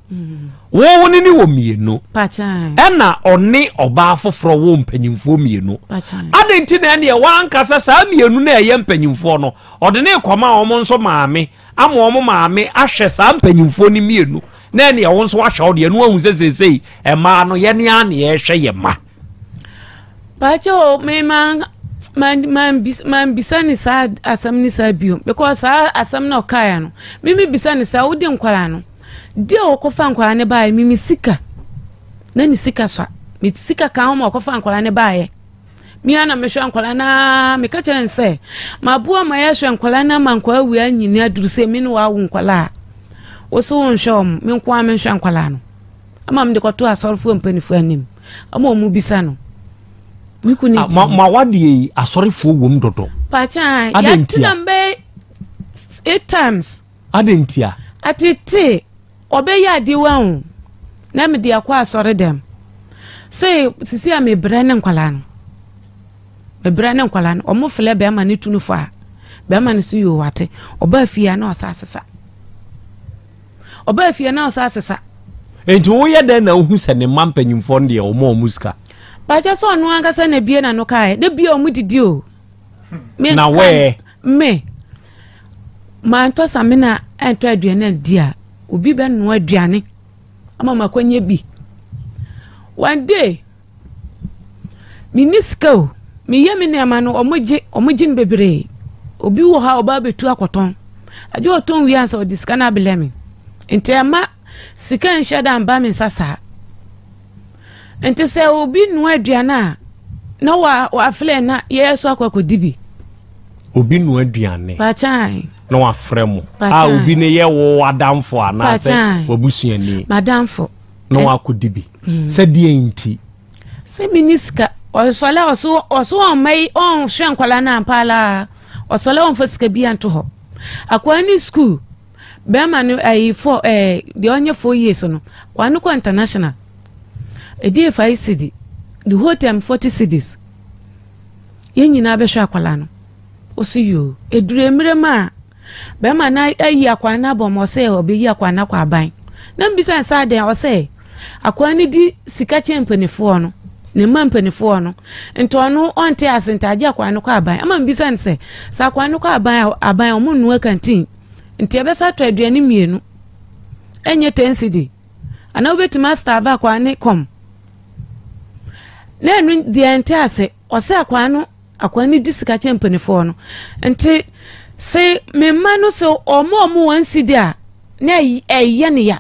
wo wo ne ne wɔ mmienu. Ɛna ɔne ɔbaa foforɔ wo mpanyinfoɔ mmienu. Adɛn nti na ɛneɛ wankasa saa mmienu na ɛyɛ mpanyinfoɔ no ɔde ne kɔma wɔn nso maame ama wɔn maame ahwɛ saa mpanyinfoɔ no mmienu na ɛneɛ wo nso wahwɛ wo deɛ no wahu sɛ seesei mmaa no yɛne a na yɛhwɛ yɛ ma. Pakyɛ o me ma ma ma bisa ne saa asɛm ne saa bio because saa asɛm na ɔkaeɛ no me me bisa ne saa wode nkwadaa no deɛ ɔkɔfa nkwadaa no baeɛ me me sika na ne sika sua me sika ka ho ma ɔkɔfa nkwadaa no baeɛ me ara na mehwɛ nkwadaa no ara meka kyerɛ no sɛ maboa ma yɛhwɛ nkwadaa no ama nkwadaa wei anyini aduru sɛ me ne wawo nkwadaa a wo so wonhwɛ wɔn me nko ara menhwɛ nkwadaa no ama mede kɔto asɔrefoɔ mpanimfoɔ anim ama wɔn bisa no me kunu ah, ma ma wadeɛ yi asɔrefoɔ wom dodo pakyan yɛatena mbɛ eight times adɛn ntia atete ɔbɛyɛ adeɛ wa ho na mede akɔ asɔre dɛm sɛ sisi a mebrɛ ne nkwalaa no mebrɛ ne nkwalaa no ɔmo filɛ bɛrima ne tu no fo a bɛrima no so yɛ wate ɔbaa fie a na ɔsa asesa ɔbaa fie na ɔsa asesa. Nti woyɛ dɛn na wohu sɛ ne mma mpanyimfoɔ no deɛ ɔma ɔmo sika? Pakyɛ sɛ ɔno ankasa na ebie n'ano kaeɛ da bia ɔmo didi o. Na wɛɛ? Me mantɔ samina ɛntɔ aduane adi a obi bɛnoa aduane ama makɔnyɛ bi. One day menni sika o meyɛ me nneɛma no ɔmo gye ɔmo gye no bebree obi wɔ hɔ a ɔba abɛtu akɔtɔn agye ɔtɔn wie ansa ɔde sika no abelɛ me nti ɛma sika nhyɛ da mba me nsa saa nti sɛ obi noa aduane a. Na wa wafrɛ na yɛ so akɔ akɔdi bi. Obi nua aduane. Pakyan. Na wafrɛ mo. A obi ne yɛ wo adamfo anaasɛ wabusuani. Madamfo. Na wakɔdi bi. Mm. Sɛ deɛ nti. Sɛ menni sika. Ɔsɔle ɔso ɔso ɔmma yi ɔnhwɛ nkwadaa no ampa ara. Ɔsɔle ɔmfa sika bi anto hɔ. Akwadaa ne sukuu. Bɛrima no ɛyi fɔ ɛɛ deɛ ɔnyɛ 4 years no. Akwadaa no kɔ international. Ɛdi yɛ 5 cedi. The whole time 40 cedis. Yɛn nyinaa bɛhwɛ akwadaa no. Ɔsi yoo. Eduru mmerɛ mu a bɛrima no ayi akwadaa no abɔ ma ɔsɛ ɔbɛyi akwadaa no akɔ aban. Na mbisa nsa adan ɔsɛ akwadaa no di sika kyɛn mpanimfoɔ no, ne mma mpanimfoɔ no, nti ɔno ɔnte ase nti agye akwadaa no kɔ aban. Ama mbisa no sɛ sɛ akwadaa no kɔ aban a, aban ɔmo nnua canteen nti ɛbɛsa atɔ aduane mmienu ɛnyɛ 10 cedi anaa wobɛtumi astarve akwadaa ne kɔm? Na ɛno deɛ nte ase. Ɔsɛ akwadaa no di sika kyɛn mpanimfoɔ no, nti sɛ me mma no sɛ ɔmo 1 cedi a na ɛyɛ ne ya.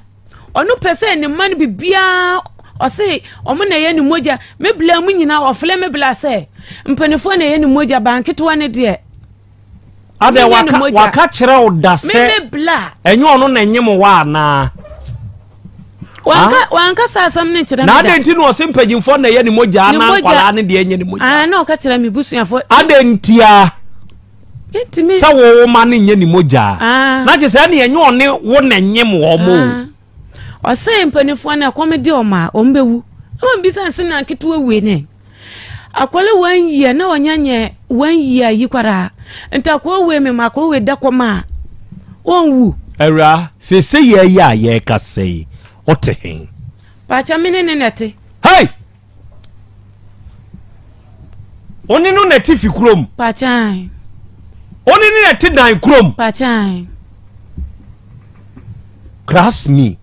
Ɔno pɛ sɛ ne mma no bibiara, ɔse ɔmo na ɛyɛ ne mogya. Me bla mu nyinaa ɔfrɛ me bla sɛ mpanimfoɔ na ɛyɛ ne mogya, baa nketewa ne deɛ. Adɛ waka waka kyerɛ wo da sɛ me bla. Ɛnyɛ ɔno na ɛnyem wa anaa? Wanka wanka saa asɛm no nkyerɛ me na adɛn nti na ɔse mpanyimfoɔ na ɛyɛ ne mogya na nkwadaa ne deɛ ɛnyɛ ne mogya? Ah, na ɔka kyerɛ me busuafoɔ. Adɛn ntia? Ntumi sɛ wo wo ma no nyɛ ne mogya na kyerɛ sɛ ɛne ɛnyɛ ɔne wo na ɛnyem wɔ mo. Ɔsɛ mpanimfoɔ no ɛkɔm de ɔmo a ɔmo bɛwu. Ama mbisa nse na nketewa wei ne akwale 1 year na ɔnya nyɛ 1 year yi koraa, nti akɔla wei mema akɔla wei da kɔm a ɔnwu. Awura, sese yɛ yɛ a yɛreka sɛ ɔte he? Paakyɛ, me ne ne na ɛte. Hey! Ɔne no na ɛte fi kurom? Paakyɛn. Ɔne ne na ɛte dan kurom? Paakyɛn. Trust me.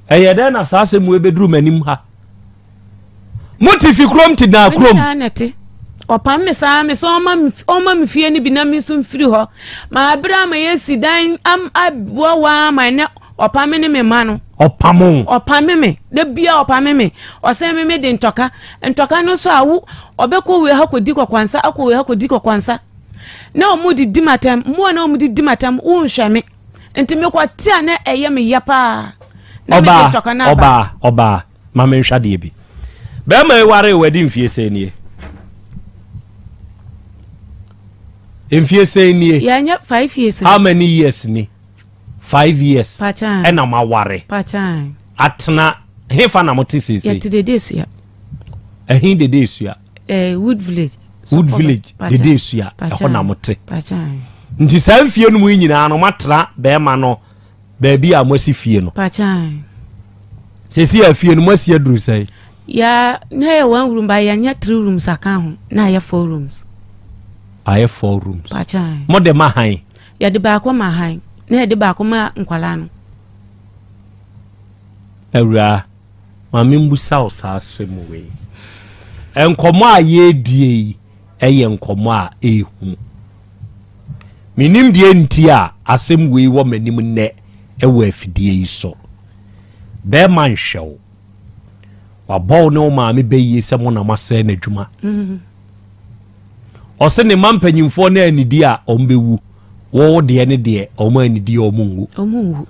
Ɛyɛ dɛn na saa asɛm wei bɛduru m'anim ha? Mote fi kurom te dan kurom? Me ne na ɛte. Ɔpam me saa me sɛ ɔma me fie no bi na me nso mfiri hɔ. Ma abere ama yɛsi dan aboa waa ma ɛnɛ ɔpam me ne me mma no. Ɔpam wo? Ɔpam me. Da bia ɔpam me. Ɔsɛn me me de ntɔka. Ntɔka no nso a wo ɔbɛkɔ wei ha kɔdi kɔkɔnsa, akɔ wei ha kɔdi kɔkɔnsa. Na ɔmo de di m'atɛm. Mmoa na ɔmo de di m'atɛm, wonhwɛ me. Nti mekɔte a na ɛyɛ me ya paa. Na mede Ɔbaa, ntɔka no aba. ɔbaa, ɔbaa, ma menhwɛ adeɛ bi. Bɛrima yi waree wadi mfie sɛn nie? Mfie sɛn nie? Yɛanyɛ 5 years. How many years ni? 5 years. Paakyɛn. Ɛna maware. Paakyɛn. Atena hefa na mote seesei? Yɛte Dede Esua. Ɛhe Dede Esua? Wood Village. Wood Village, Dede Esua, ɛhɔ na mote. Nti saa mfie no mu yi nyinaa no moatena bɛrima no baabi a moasi fie no? Paakyɛn. Seesei a fie no moasi aduru sɛn? Ya na yɛ one room ba yɛnyɛ three rooms aka ho na ayɛ four rooms. Ayɛ four rooms. Paakyɛn. Mode ma han? Yɛde baako ma han na yɛde baako ma nkwalaa no. Awuraa, ma membusa wo saa asɛm wei. Nkɔmmɔ a yɛredie yi ɛyɛ nkɔmmɔ a ɛɛhu. Menim deɛ nti a asɛm wei wɔ m'anim nnɛ ɛwɔ afidie yi so. Bɛrima nhwɛ wo. Wabɔ wo ne wo maame bɛyie sɛ mo na moasɛe n'adwuma. Ɔse ne ma mpanyimfoɔ no anidi a ɔmo bɛwu. Wo deɛ ne deɛ ɔmo anidi a ɔmo nwu. Ɔmo nwu.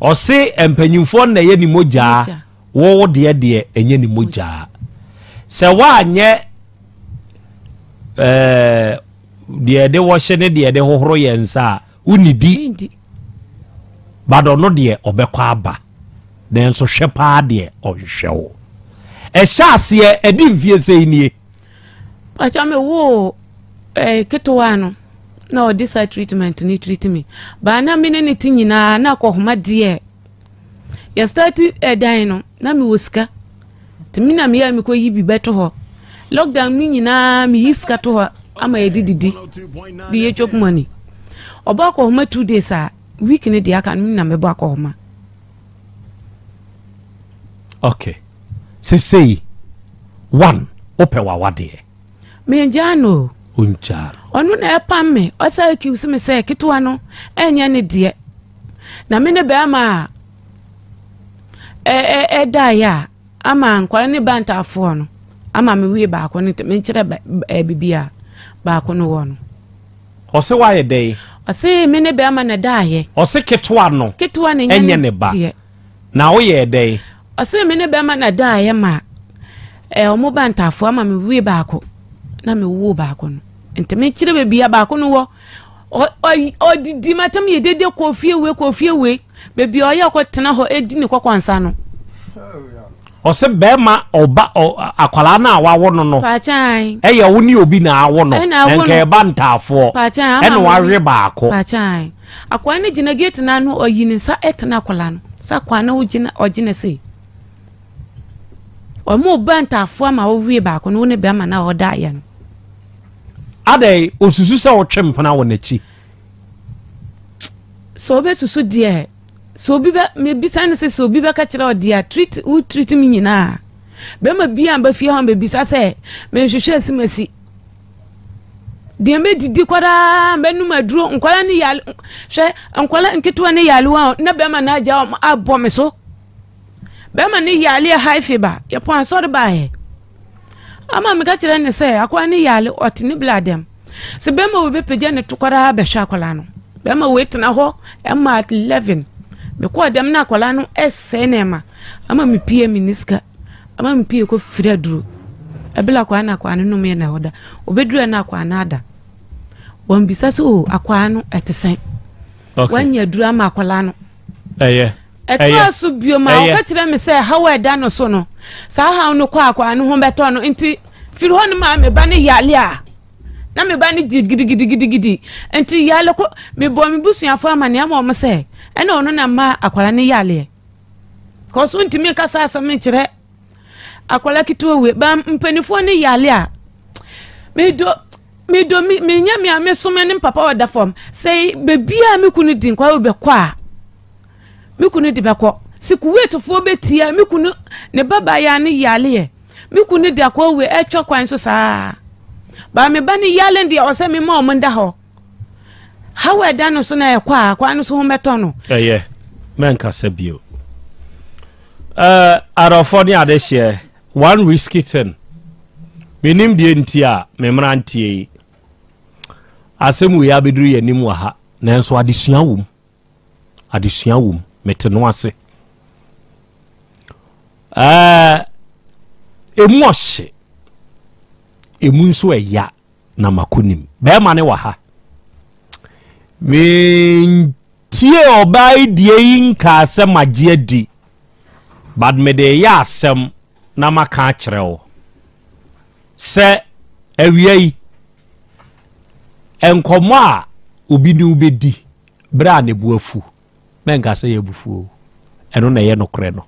Ɔse mpanyimfoɔ no na ɛyɛ ne mogyaa. Mogya. Wo deɛ deɛ ɛnyɛ ne mogyaa. Sɛ woanyɛ deɛ yɛde wɔhyɛ ne deɛ yɛde hohoro yɛn nsa a wonnidi. Mendi. But ɔno deɛ ɔbɛkɔ aba. Nanso hwɛ paa deɛ ɔnhwɛ wo. Ɛhyɛ aseɛ ɛde mfie sɛn nie? Paakyɛ, me wo ketewa no na ɔde saa treatment ne treat me. Baa na me ne ne ti nyinaa na akɔhoma deɛ. Yɛ start ɛdan no na me wɔ sika. Nti me na meyɛ mekɔ yi bi bɛto hɔ. Lockdown no nyinaa meyi sika to hɔ ama yɛde didi. De yɛ chop money. Ɔbɔ akɔhoma 2 days a week ne deɛ aka no me na mɛbɔ akɔhoma. Okay. Sesei, one, wopɛ w'awadeɛ? Mengyaa no o. Wongyaa no. Ɔno na ɛpam me. Ɔsa accuse me sɛ ketewa no ɛnyɛ ne deɛ. Na me ne bɛrima a ɛdaeɛ a ama nkwadaa ne ba ntaafoɔ no. Ama me wie baako no nti menkyerɛ baabi a baako no wɔ no. Ɔse woayɛ dɛn? Ɔse me ne bɛrima na ɛdaayɛ. Ɔse ketewa no ketewa no ɛnyɛ ne ba. Na woyɛɛ dɛn? Ɔse me ne bɛrima na ɛdaayɛ ma ɔmo ba ntaafoɔ ama me wie baako na me woo baako no. Nti menkyerɛ baabi a baako no wɔ. Ɔdidi matam yɛ dede kɔ fie wei kɔ fie wei. Baabi a ɔyɛ ɔkɔ tena hɔ edi ne kɔkɔnsa no. Ɔsɛ bɛrima ɔba akwadaa no a wawo no no. Paakyan. Ɛyɛ wo ne obi na awo no. Ɛna awo no. Nka ɛba ntaafoɔ. Paakyan. Ɛna wawe baako. Paakyan. Akwadaa no gyina gate no ano ɔyi ne nsa ɛtena akwadaa no. Sɛ akwadaa no gyina ɔgyina sei. Wɔn ba ntaafoɔ ama wowie baako no wo ne bɛrima no a ɔda ayɛ no. Adɛn osusu sɛ wotwe mpena wɔ n'akyi. Sɛ ɔbɛsusu deɛ sɛ obi bɛ mebisa no sɛ sɛ obi bɛka kyerɛ ɔdeɛ a treat wo treat me nyinaa bɛrima bi a bɛfie hɔ bɛbisa sɛ menhwehwɛ asimasi deɛ mɛdidi koraa mɛnum aduro nkwadaa ne yale hwɛ nkwadaa nketewa ne yalewa na bɛrima no agya abɔ me so. Bɛrima no yale high fever, yɛpɔn asɔre baeɛ. Ama meka kyerɛ ne sɛ akwadaa no yale, ɔte ne bla dɛm. Sɛ bɛrima wei bɛpagya ne to koraa bɛhwɛ akwadaa no. Bɛrima wei tena hɔ ɛma at 11. Mekɔɔ dɛm na akwadaa no ɛsɛe nneɛma. Ama mepie me ne sika. Ama mepie kɔ firi aduro. Ɛbla akwadaa no akwadaa no nom yɛ na ɔda. Ɔbɛduru na akwadaa no ada. Wɔn bisa sɛ o akwadaa no ɛte sɛn. Okay. Wanya aduro ama akwadaa no. Ɛyɛ. Ɛtoaa so bio ma ɔka kyerɛɛ me sɛ haw a ɛda no so no, saa haw no kɔ a akwadaa no ho bɛtɔ no. Nti firi hɔ no maa me ba no yale a na me ba no gye gidigidigidigidi. Nti yale ko mebɔɔ me busuafoɔ amanneɛ ama wɔn sɛ ɛna ɔno na mma akwadaa no yaleɛ. Kɔso ntumi nkasa asɛm nkyerɛ akwadaa ketewa wei. Ba mpanimfoɔ no yale a medo medo me menya me a mesom ne papa ɔda fam sɛ baabi a me kunu di nkwa bɛkɔ a Me kunu de bɛkɔ. Se Kuwaitfoɔ bɛtia me kunu ne ba baayaa no yaleɛ. Me kunu de akɔ wei ɛtwa kwan so saa. Baa me ba no yale deɛ ɔsɛ me ma ɔmo nda hɔ. Haw a ɛda no so na ɛkɔ a kwan no so ho bɛtɔ no. Ɛyɛ, mɛnkasa bio. Eh, adɔfoɔ ne adehyeɛ, one risky thing. Menim deɛ nti a me mmeranteɛ yi, asɛm wei abɛduru yɛn anim wɔ ha, nanso adesua wom. Adesua wom. Mete no ase. Ɛɛ, emu ɔhye, emu nso ɛya na makonim. Bɛrima ne wɔ ha. Mentie ɔbaa yi deɛ yi nkaa sɛ magye adi, but mede yɛ asɛm na maka akyerɛ wo sɛ awia yi nkɔmmɔ a obi ne wo bɛdi berɛ a ne bo afu, mɛnka sɛ yɛ abufuo, ɛno na ɛyɛ nokorɛ no.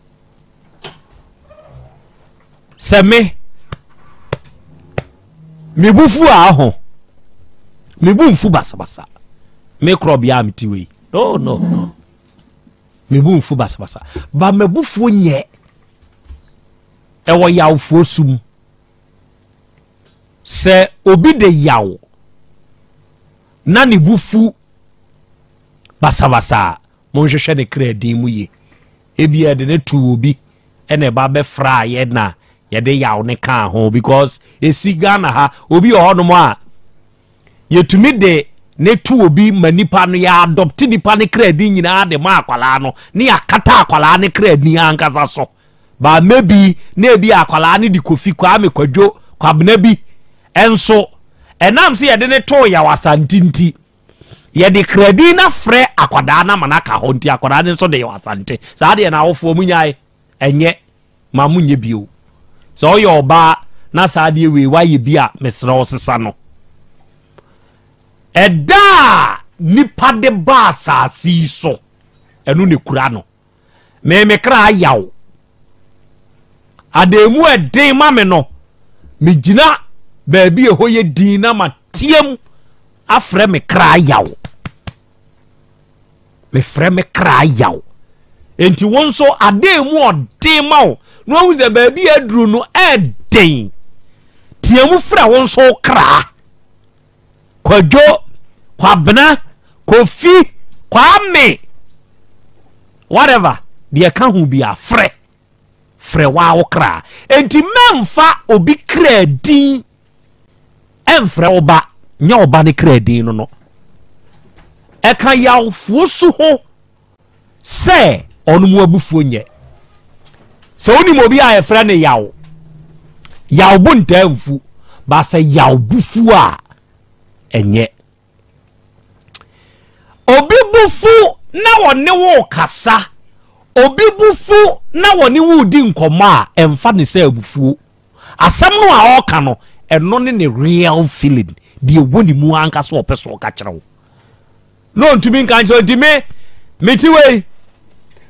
Sɛ me, me bo fu a ho, me bo mfu basabasa, me korɔ bea a mete wei, no, no, no, me bo mfu basabasa, ba m'abufuo nyɛ ɛwɔ yawfoɔ sum. Sɛ obi de yaw na ne bo fu basabasa a, monhwehwɛ ne kra din mu ye. Ebia yɛde no too obi ɛna ɛba bɛfraa yɛ na yɛde yaw ne kaa ho because esi Ghana ha obi wɔ hɔnom a yɛtumi de ne to obi ma nipa no yɛ adɔpte nipa ne kra din nyinaa de ma akwadaa no ne yɛakata akwadaa ne kra din ankasa so. But maybe na ebi akwadaa no de Kofi, Kwame, Kwadwo, Kwabena bi nso ɛnam sɛ yɛde ne too Yaw Asante nti yɛde kradin no afrɛ akwadaa no ama no aka hɔ nti akwadaa no nso de Yaw Asante. Saa deɛ na awofoɔ mu nyae ɛnyɛ ma mo nyɛ bio. Sɛ ɔyɛ ɔbaa na saa deɛ wei wayɛ bi a mesrɛ wo sesa no. Ɛda a nipa de ba asase yi so ɛno na ekura no. Me me kra ayaw. Adanmu ɛden ma me no, megyina baabi ɛhɔ yɛ din na mateam afrɛ me kra ayaw. Mefrɛ me kra ayaw. Enti wo nso adanmu ɔden ma wo na wahu sɛ baabi aduru no ɛden. Team frɛ wo nso kra. Kwadwo, Kwabena, Kofi, Kwame, whatever, deɛ ɛka ho bi a, frɛ. Frɛ waa wo kra. Enti mɛmfa obi kra din ɛmfrɛ wo ba, nyɛ wo ba ne kra din no no. Ɛka yawfoɔ su ho sɛ ɔno mu abufuo nyɛ. Sɛ wonim obi a yɛfrɛ no yaw, yaw bo ntaa mfu, ba sɛ yaw bo fu a, ɛnyɛ. Obi bo fu na ɔne wo kasa, obi bo fu na ɔne wo di nkɔmmɔ a, ɛmfa ne sɛ abufuo. Asɛm no a ɔreka no, ɛno ne ne real feeling, deɛ ɛwɔ ne mu ankasa ɔpɛ sɛ ɔka kyerɛ wo. Na ɔntumi nka nkyerɛ nti me mete wei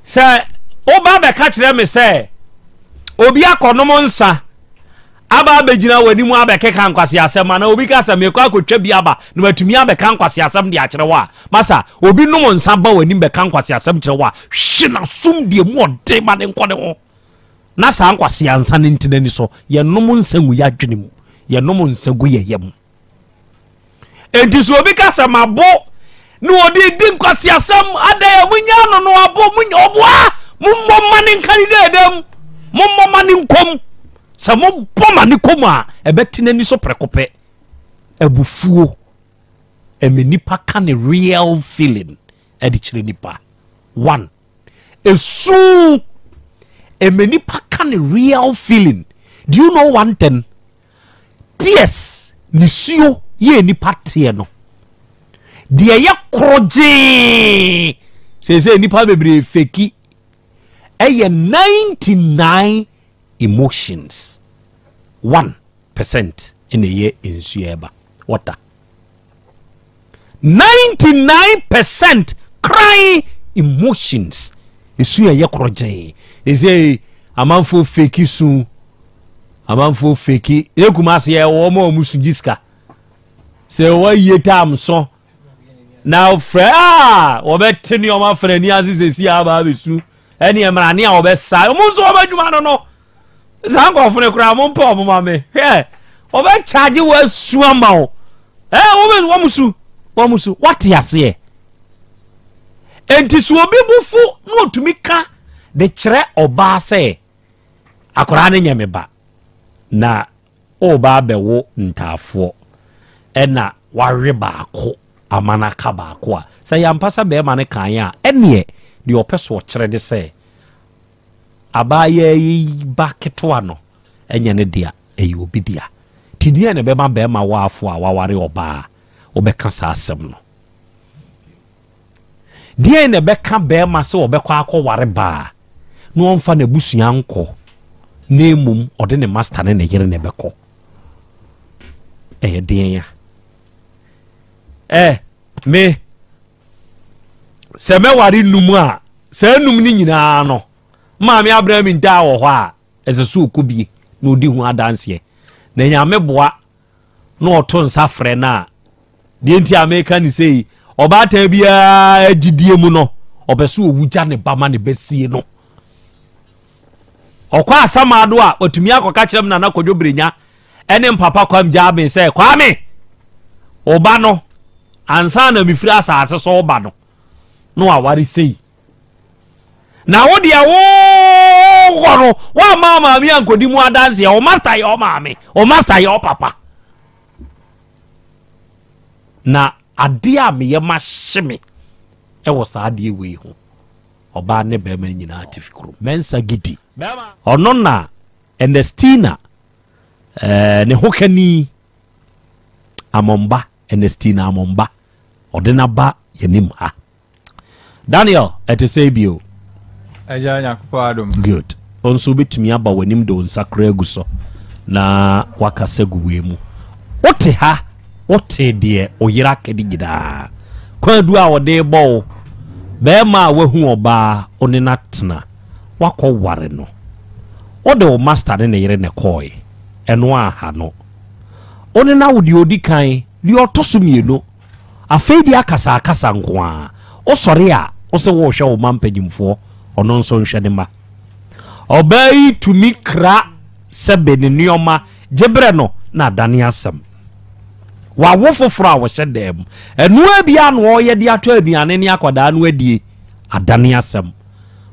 sɛ woba bɛka kyerɛ me sɛ obi akɔnom nsa aba abɛgyina w'anim abɛkeka nkwaseasɛm anaa obi ka sɛ mekɔ akɔtwa bi aba na watumi abɛka nkwaseasɛm de akyerɛ wo a, masa obi nom nsa ba w'anim bɛka nkwaseasɛm kyerɛ wo a, hwe n'asom deɛ mu ɔden ma ne nkɔ ne ho. Na saa nkwasea nsa no ntena ni so. Yɛnom nsa ngu yɛadwene mu, yɛnom nsa gu yɛ yam. Enti sɛ obi ka sɛ mabo na ɔde di nkwaseasɛm adɛn a munya no no abo munya ɔboa mommɔ ma ne nka ne dɛɛdɛm mommɔ ma ne nkɔm sɛ mobɔ ma ne kɔm a ɛbɛte n'ani so prɛko pɛ. Abufuo ɛmɛ nipa ka ne real feeling ɛde kyerɛ nipa one esu ɛmɛ nipa ka ne real feeling. Do you know one thing? Tears, nisuo yɛ nipa teɛ no deɛ ɛyɛ korogyee seesei nipa bebree feki ɛyɛ 99 emotions 1% ɛna ɛyɛ nsuo ɛba water 99% crying emotions esu ɛyɛ korogyee ɛsɛ amanfoɔ feki su amanfoɔ feki yɛ Kumasi yɛ wɔn a wɔn su gye sika sɛ wɔayie tam so na frɛ a wɔbɛte nneɛma frɛ ani ase sɛsi a aba abɛsu ɛne mmerane a wɔbɛsa wɔn nso wɔn adwuma no no saa nkurɔfo no koraa mo mpɛ wɔn ma me hwɛ wɔbɛkyagye wɔn asu ama wo ɛɛ wɔn wɔn su wɔn su wɔte aseɛ enti so obi bo fu na otumi ka de kyerɛ ɔbaa sɛ Akwadaa no nyɛ me ba, na woreba abɛwo ntaafoɔ, ɛna wawe baako ama no aka baako a, sɛ ɛyɛ ampa sɛ barima no kaeɛ a, ɛnneɛ deɛ ɔpɛ sɛ ɔkyerɛ ne sɛ, abaayaa yi ba ketewa no nyɛ ne dea, ɛyɛ obi dea. Nti deɛn na ɛbɛma barima waafo a waware ɔbaa wobɛka saa asɛm no? Deɛn na ɛbɛka barima sɛ ɔbɛkɔ akɔware baa na ɔmfa n'abusua nkɔ na mmom ɔde ne masta ne ne yere na ɛbɛkɔ? Ɛyɛ deɛn a? Ɛ me sɛ mɛware num a saa num no nyinaa no maame abena mi ntaa wɔ hɔ a ɛsɛ sɛ ɔkɔ bie na ɔdi ho adanseɛ na Nyame boa na ɔto nsa frɛ no a, deɛ nti a meka ne sei, ɔbaatan biara gyidie mu no, ɔpɛ sɛ ɔwu gya ne ba ma ne ba sie no. Ɔkɔ asamado a, ɔtumi akɔka kyerɛ m Nana Kwadwo Brenya ɛne mpapa Kwam Gyaben sɛ, Kwame, ɔba no, ansa na mefiri asase so ɔba no, na waware sei. Na wo deɛ wokɔ no woamma maame ankɔdi mu adanseɛ wo master yɛ wo maame wo master yɛ wo papa na adeɛ a meyɛ mahye me ɛwɔ saa adeɛ wei ho ɔbaa ne bɛrima nyinaa te fi kurom Mensa Gidi ɔno na Ernestina eh, ne ho kani Amɔmba Ernestina Amɔmba ɔde n'aba yɛnim ha Daniel, ɛte sɛ bio? Agya, Nyankopɔn adom. Good. Wo nso wobɛtumi aba w'anim de wo nsa koraa agu so na wakasa gu wei mu. Wote ha, wote deɛ wo yere aka de nyinaa. Kwaadu a ɔde bɔ wo, bɛrima a wahu ɔbaa, wo ne no atena, wakɔ ware no. Wode wo master ne ne yere na ɛkɔɔe, ɛno anha no. Wo ne no awo deɛ ɔdi kan, deɛ ɔtɔ so mmienu. Afei deɛ akasakasa nko ara. Wosɔre a, wose worehwɛ wo mma mpanyimfoɔ, ɔno nso nhwɛ ne mma. Ɔbaa yi tumi kra sɛbe ne nneɛma gye berɛ no na adane asɛm. Wawo foforɔ a wɔhyɛ dan mu. Ɛnoa biara na ɔreyɛ de atɔ aduane ne akwadaa no adie, adane asɛm.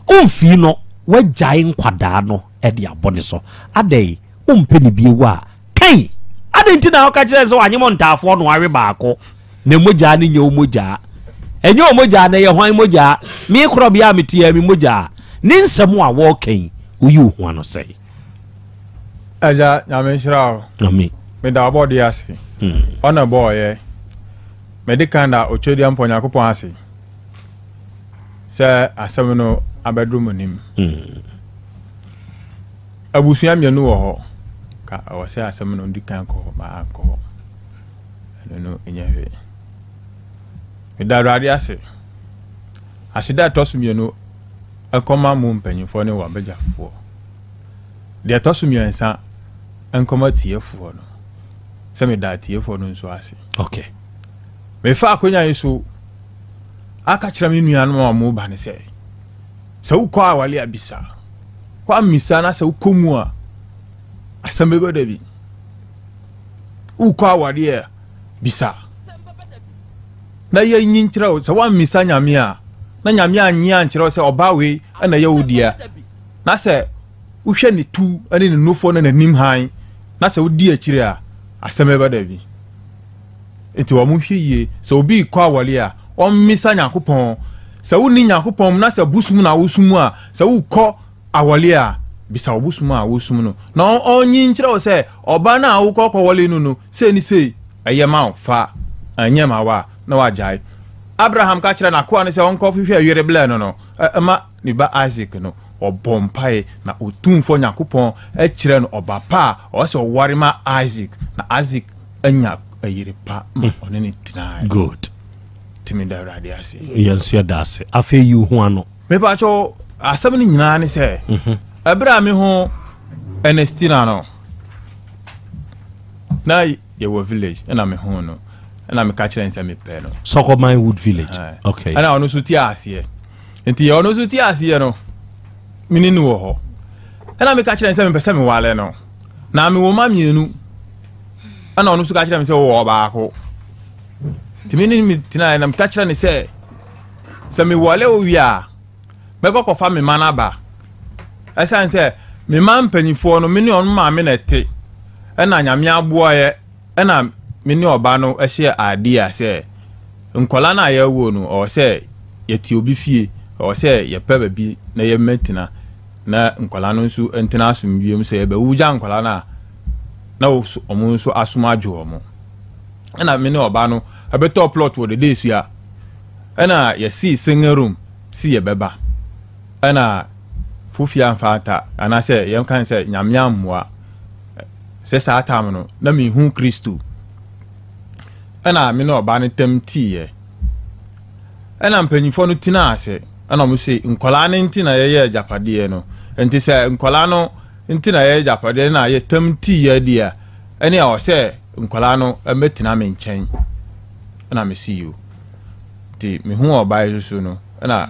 Womfii no, woagyae nkwadaa no. de abɔ ne so. Adɛn, wompɛ no bio a, kai! Adɛn nti na woka kyerɛ no sɛ wanyem ɔntaafoɔ na wawe baako, na mogyaa no nyɛ wo mogyaa? Ɛnyɛ wo mogyaa, na ɛyɛ hwan mogyaa? Me korɔbea a mete yi, ɛyɛ me mogyaa. Ne nsɛm a wɔreka yi, woyi wo ho ano sɛn? Agya, Nyame nhyira wo. Amen. Meda ɔbɔdeɛ ase. Ɔna bɔɔyɛ. Mede kan da Otwedeɛmpɔ Nyankopɔn ase sɛ asɛm no abɛduru mo nim. Abusua mmienu wɔ hɔ. Ka ɛwɔ sɛ asɛm no di kan kɔ hɔ ma ankɔ hɔ. Ɛno no nyɛ hwee. Meda Awurade ase. Aseda ɛtɔ so mmienu nkɔma mo mpanyinfoɔ ne w'abagyafoɔ. Deɛ ɛtɔ so mmiɛnsa nkɔma tiefoɔ no. Sɛ meda atiefoɔ no nso ase. Okay. Mefa akonya yi so aka kyerɛ me nuanom a wɔn ba no sɛ, sɛ wokɔ awale a bisa. Kɔ amisa na sɛ wokɔ mu a asɛm bɛbɛ da bi. Wokɔ awale a bisa. Na yɛnyi nkyerɛ wo sɛ woammisa Nyame a na Nyame anyi ankyerɛ wo sɛ ɔbaa wei na ɛyɛ wo dea. Na sɛ wohwɛ ne tu ne ne nufoɔ ne n'anim hann na sɛ wodi akyire a asɛm bɛba da bi. Nti wɔn nhwɛ yie sɛ obi rekɔ awɔle a ɔmmisa Nyankopɔn. Sɛ wonni Nyankopɔn mu na sɛ bosom na wosom a, sɛ wokɔ awɔle a bisa wo bosom a wosom no na ɔnyi nkyerɛ wo sɛ ɔbaa no a wokɔ kɔwɔle no no sei ne sei ɛyɛ ma wo fa, ɛnyɛ ma wo a na wagyae. Abraham ka kyerɛ n'akoa no sɛ ɔnkɔ hwehwɛ yere blɛ no no ma ne ba Isak no, ɔbɔɔ mpae na Otumfoɔ Nyankopɔn kyerɛɛ no ɔba pa a ɔwɔ sɛ ɔware ma Isak, na Isak anya yere pa ma ɔne no tenae. Good. Nti meda Awurade ase. Yɛn nso yɛda ase. Afei yi wo ho ano. Mepakyɛw, asɛm no nyinaa ne sɛ, ɛberɛ a mehu Ernestina no, na yɛwɔ village ɛna mehu no, ɛna meka kyerɛ no sɛ mepɛ no. Sɔkɔman Wood Village. Okay. Ɛna ɔno nso te aseɛ. Nti ɔno nso te aseɛ no, me ne no wɔ hɔ. Ɛna meka kyerɛ no sɛ mepɛ sɛ mewale no. Na mewɔ mma mmienu. Ɛna ɔno nso ka kyerɛ me sɛ ɔwɔ ɔbaako. Nti me ne no tenaeɛ na meka kyerɛ no sɛ, sɛ mewale wo wie a, mɛkɔ kɔfa me mma no aba. Ɛsiane sɛ me mma mpanimfoɔ no, me ne ɔno maame na ɛte. Ɛna Nyame aboa yɛ Ɛna me ne ɔba no hyɛɛ idea sɛ nkwadaa no a yɛrewo no ɔwɔ sɛ yɛte obi fie, ɔwɔ sɛ yɛpɛ baabi na yɛmmɛtena na nkwadaa no nso ntena asomdwoeɛ mu. Sɛ yɛbɛwo gya nkwadaa no a na wɔn nso asom adwo wɔn. Ɛna me ne ɔba no ɛbɛtɔɔ plot wɔ Dedesua ɛna yɛsii single room si yɛbɛba ɛna Fofie amfa anta anaasɛ yɛnka no sɛ Nyame ammoa. Sɛ saa tam no, na minhu Kristo. Ɛna me ne ɔbaa no tam tiiɛ. Ɛna mpanyinfoɔ no tenaa ase. Ɛna wɔn se, nkwadaa no nti na yɛyɛ agyapadeɛ no. Nti sɛ nkwadaa no nti na yɛyɛ agyapadeɛ na yɛ tam tiiɛ deɛ a, ɛne ɛwɔ sɛ nkwadaa no mmɛtena me nkyɛn. Ɛna me se yo. Nti mehu ɔbaa yi soso no, ɛna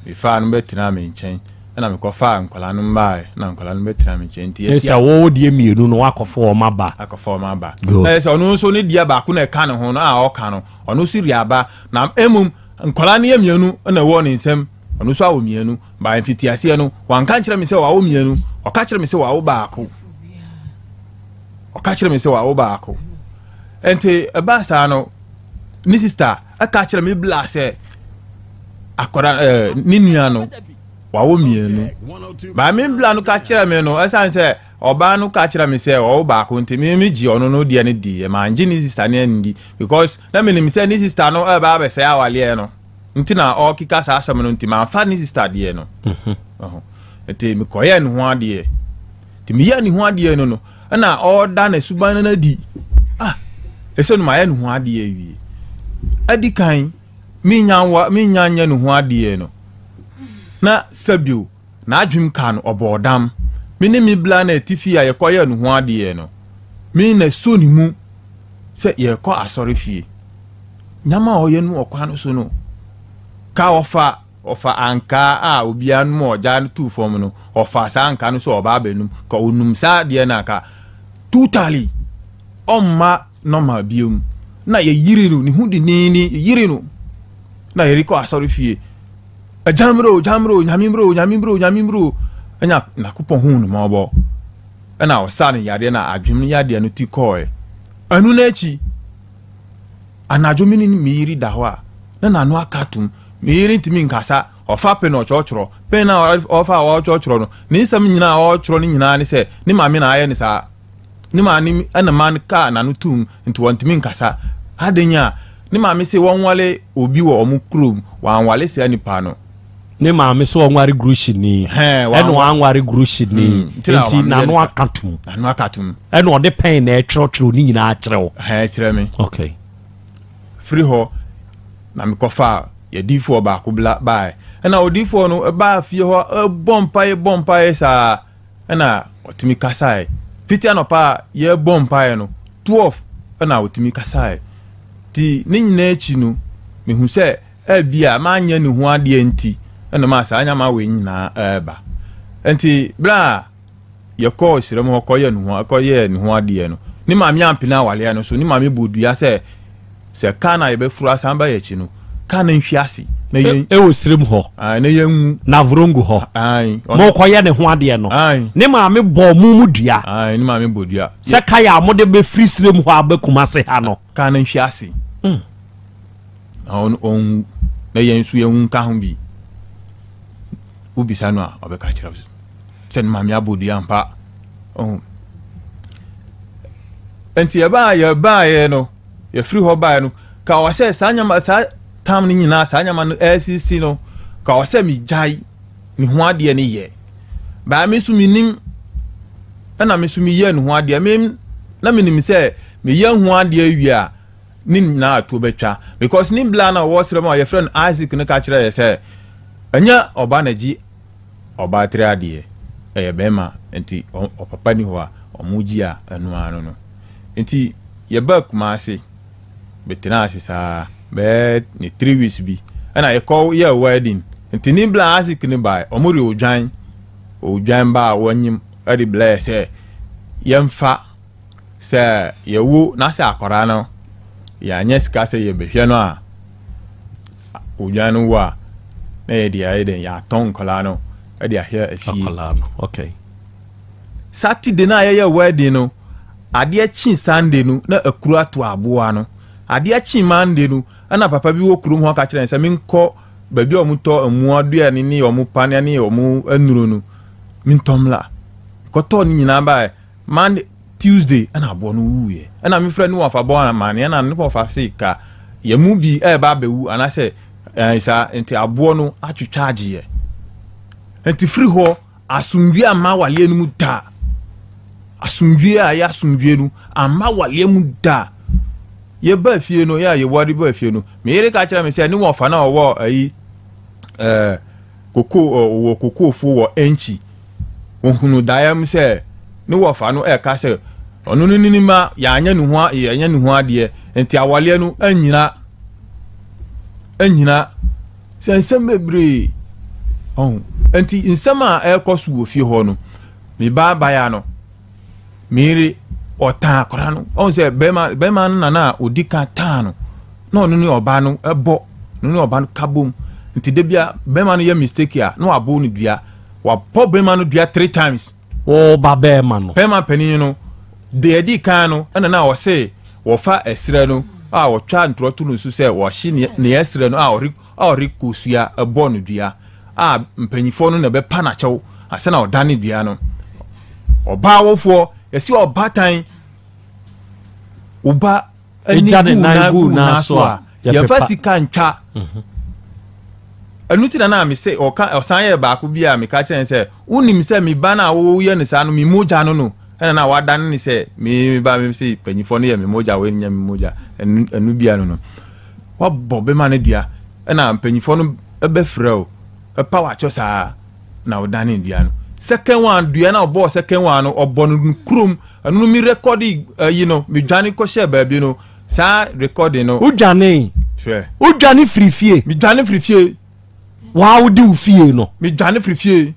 mefaa no bɛtenaa me nkyɛn. Ɛna mekɔfaa nkwadaa no mmaeɛ na nkwadaa no bɛtena me nkyɛn nti sɛ wo deɛ mmienu no wakɔfa wɔn aba. Akɔfa wɔn aba. Na yɛ sɛ ɔno nso ne deɛ baako na ɛka ne ho no a ɔka no ɔno nso de aba na mmom nkwadaa no yɛ mmienu na ɛwɔ ne nsam ɔno nso awo mmienu ba mfitiaseɛ no wanka nkyerɛ me sɛ wawo mmienu ɔka kyerɛ me sɛ wawo baako ɔka kyerɛ me sɛ wawo baako nti ɛbaa saa no ne sista ɛka kyerɛ me bla sɛ akwadaa ɛɛ ne nua no wawo mmienu maame bla no ka kyerɛ me no ɛsan sɛ ɔbaa no ka kyerɛ me sɛ ɔwo baako nti me me gye ɔno no deɛ no di maa ngye ne sista no andi because na menim sɛ ne sista no ɛba abɛsɛe awaleɛ no nti na ɔkeka saa asɛm no nti mamfa ne sista deɛ no mhm. nti mekɔyɛ ne ho adeɛ nti meyɛ ne ho adeɛ no no ɛna ɔda ne suban no adi ah ɛsɛ no mayɛ ne ho adeɛ awie adi kan Menya wa menya nyɛ ne ho adeɛ no, na sɛbio n'adwenem kaa no ɔbɔɔ dam. Me ne me bla na ɛte fie a yɛkɔyɛɛ ne ho adeɛ no, me na ɛsɔ ne mu sɛ yɛrekɔ asɔre fie. Nyama a ɔyɛ no wɔ kwan no so no, ka ɔfa ɔfa ankaa a obiara nom a ɔgya no too fam no, ɔfa saa ankaa no sɛ ɔba abɛnum. Ka ɔnum saa adeɛ no a, ka totally ɔmma normal biom na yɛyiri no ne ho denneennen yɛyiri no na yɛrekɔ asɔre fie agya mmerɛ o gya mmerɛ o nyame mmerɛ o nyame mmerɛ o nyame mmerɛ o. Ɛna Nyankopɔn huu no mmɔbɔ, ɛna ɔsaa no yadeɛ na adwenem yadeɛ no ti kɔɔɛ. Ɛno no akyi, anadwo me ne me yere da hɔ a, na n'ano aka atom. Me yere ntumi nkasa, ɔfa pen na ɔkyerɛkyerɛ. Pen na ɔfa a ɔkyerɛkyerɛ no, ne nsɛm nyinaa a ɔkyerɛ no nyinaa ne sɛ ne maame na ayɛ no saa. Ne maame ɛna ma no kaa n'ano tum nti wɔntumi nkasa. Adɛn a ne maame se wɔnwale obi wɔ wɔn kurom, wɔanwale saa nipa no. Ne maame sɛ ɔnware guruhyini ɛna wanware guruhyini hmm, nti n'ano aka tum. N'ano aka tum. Ɛna ɔde pɛn na ɛtwerɛtwerɛ ne nyinaa kyerɛ wo. Ɛhɛn kyerɛ me. Okay. Firi hɔ na mekɔfaa yɛdiifoɔ baako bla baeɛ. Ɛna odiifoɔ no baa fie hɔ bɔ mpaeɛ bɔ mpaeɛ saa ɛna ɔtumi kasaeɛ. Fiti anɔpa a yɛbɔ mpaeɛ no 12 ɛna ɔtumi kasaeɛ. Nti ne nyinaa akyi no mehu sɛ Ebia manyɛ ne ho adeɛ nti na ɛmaa saa nneɛma wei nyinaa reba. Enti berɛ a yɛkɔɔ serɛ mu hɔ kɔyɛɛ ne ho kɔyɛɛ ne ho adeɛ no, ne maame ampene awareɛ no so. Ne maame bɔɔ dua sɛ, sɛ kaa no a yɛbɛforo asan ba yɛn akyi no, kaa no nhwe ase na yɛn. Ɛwɔ serɛ mu hɔ. Ae, na yɛnwu. Navrongo hɔ. Ae. Mokɔyɛ ne ho adeɛ no. Ae. Ne maame bɔɔ mo mu dua. Ae, ne maame bɔɔ dua. Sɛ kaa a mode bɛfiri serɛ mu hɔ aba Kumase ha no. Kaa no nhwe ase. Mm. Na ɔno ɔnwu na yɛn nso yɛnwu nka ho bi. Wobisa no a, ɔbɛka kyerɛ wo sɛ ne maame abɔ dua ampa. Ɔho. Nti yɛbaa yɛbaeɛ no, yɛfiri hɔ baeɛ no, ka wɔ sɛ saa nyama saa tam no nyinaa saa nyama no ɛresisi no, ka wɔ sɛ megyae ne ho adeɛ no yɛ. Baa me nso menim ɛna me nso meyɛ ne ho adeɛ. Me na menim sɛ meyɛ ho adeɛ wie a, ne nyinaa to bɛtwa because ne bla na ɔwɔ serɛ mu a yɛfrɛ no Isaac no ka kyerɛ yɛ sɛ ɛnyɛ ɔba na gye ɔbaa tiri adeɛ ɛyɛ bɛrima nti ɔpapa ni hɔ a ɔmo gye a ɛno ano no nti yɛbaa Kumase bɛtena ase saa bɛyɛ ne 3 weeks bi ɛna yɛkɔ yɛ wedding nti ne bla Isaac no bae ɔmo de odwan odwan ba a wɔnyim ɛde blɛ sɛ yɛmfa Sɛ yɛwo na sɛ akwadaa no yɛanyɛ sika sɛ yɛbɛhwɛ no a, odwan no wo a, na yɛde ayɛ dɛn yɛatɔn nkwadaa no de ahwɛ afie. Akwadaa no, okay. Saturday no a yɛyɛ wedding no, adeɛ kye Sunday no na akuru ato aboa no. Adeɛ kye Monday no, ɛna papa bi wɔ kurom hɔ ka kyerɛ sɛ menkɔ baabi a wɔtɔ mmoa aduane ne wɔn paneɛ ne wɔn nnuro no, mentɔ mmra. Kɔtɔɔ ne nyinaa baeɛ. Monday, Tuesday ɛna aboɔ no wuiɛ. Ɛna mefrɛ ne wɔfa bɔ amaneɛ ɛna ne wɔfa se ka yɛn mu bi ɛreba abɛwu anaasɛ ɛɛ saa nti aboɔ no atwitwa agyeɛ. Nti firi hɔ asomdwie amma awaleɛ no mu da. Asomdwie a ɛyɛ asomdwie no amma awaleɛ mu da. Yɛba fie no yɛ a yɛware ba fie no me yere ka kyerɛ me sɛ ne wɔfa na ɔwɔ ayi ɛɛ koko ɔwɔ kokoofo wɔ Enchi. Ohunuu daeɛ mu sɛ ne wɔfa no reka sɛ ɔno ne ne mma yɛanyɛ ne ho yɛanyɛ ne ho adeɛ nti awaleɛ no anyina anyina sɛ nsɛm bebree ɔho nti nsɛm a ɛrekɔ so wɔ fie hɔ no me ba abaya no Me yere, ɔtaa akwadaa no. Ɔhu sɛ bɛrima bɛrima no nana a ɔdi kan taa no, na ɔno ne ɔbaa no bɔ, ɔno ne ɔbaa no ka bom. Nti da bia bɛrima no yɛ mistake a, na wabɔ no dua. Wabɔ bɛrima no dua three times. Wo ba bɛrima no. Bɛrima panin no, deɛ ɛdi kan no, ɛna na ɔse wɔfa ɛserɛ no a wɔtwa ntorɔ to no so sɛ wɔhye ne ɛserɛ no a ɔre a ɔre kosua bɔ no dua a mpanyinfoɔ no na ɛbɛpa n'akyɛw ansa na ɔdane dua no. Ɔbaa wofoɔ, yɛsi ɔbaatan, wo ba ani gu nan gu nan so a, yɛmfa sika ntwa. Mhm. Ɛno ti na na me se ɔka ɔsan yɛ baako bi a meka kyerɛ no sɛ wonim sɛ me ba no a woyɛ no saa no me mogya no no ɛna na wadane ne sɛ me ba me se panyinfoɔ no yɛ me mogya wei nyɛ me mogya ɛno ɛno bia no no wabɔ bɛma no dua ɛna mpanyinfoɔ no ɛbɛfrɛ o ɛpa wakyɛ saa na ɔdane dua no second one dua na ɔbɔɔ second one no ɔbɔ no kurom ɛno no mi rekɔdi ɛyi no mi dwane kɔhyɛ baabi no saa rekɔdi no. Wodwane. Hwɛ. Wodwane firi fie. Mi dwane firi fie. Waa wode wo fie no. Mi dwane firi fie.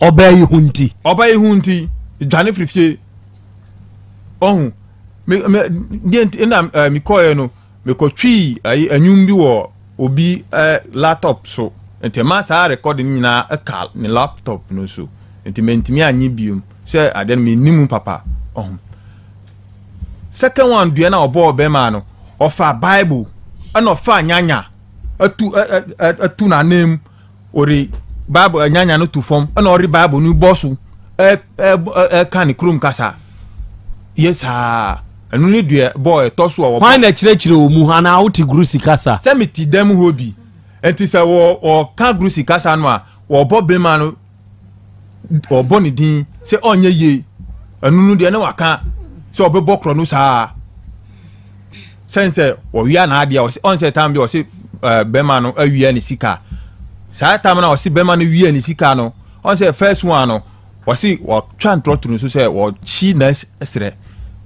Ɔbaa yi ho nti. Ɔbaa yi ho nti mi dwane firi fie. Ɔho mi mi deɛ nti ɛna ɛɛ mi kɔɛ no mi kɔ twii ɛyi ɛnwom bi wɔ obi ɛɛ laptop so. Nti ɛma saa recording no nyinaa ɛka ne laptop no so. Nti mantumi anye biom sɛ adeɛ no menni mu papa. Ɔho. Second one deɛ na ɔbɔɔ bɛrima no, ɔfa Bible ɛna ɔfa nyanya ɛtu ɛtu n'anan mu. Ɔde Bible nyanya no to fam ɛna ɔde Bible no bɔ so ɛka ne kurom kasa. Yɛ saa. Ɛno ne deɛ bɔɔ ɛtɔ so a wɔbɔ. Hwan na ɛkyerɛkyerɛ wɔ mu anaa wote Grusi kasa? Sɛ mete dan mu hɔ bi. Nti sɛ wɔ wɔka Grusi kasa no a, wɔbɔ bema no wɔbɔ ne din sɛ ɔnyɛ yie. Ɛno no deɛ ne waka sɛ ɔbɛbɔ korɔ no saa. Sɛn sɛ wɔwia n'adeɛ a ɔse ɔn sɛ tam bi ɔse ɛɛ bɛma no awia ne sika. Saa tam no a ɔse bɛma no wia ne sika no ɔn sɛ first one no Wɔse wɔtwa ntorɔ to no so sɛ wɔkyi n'asrɛ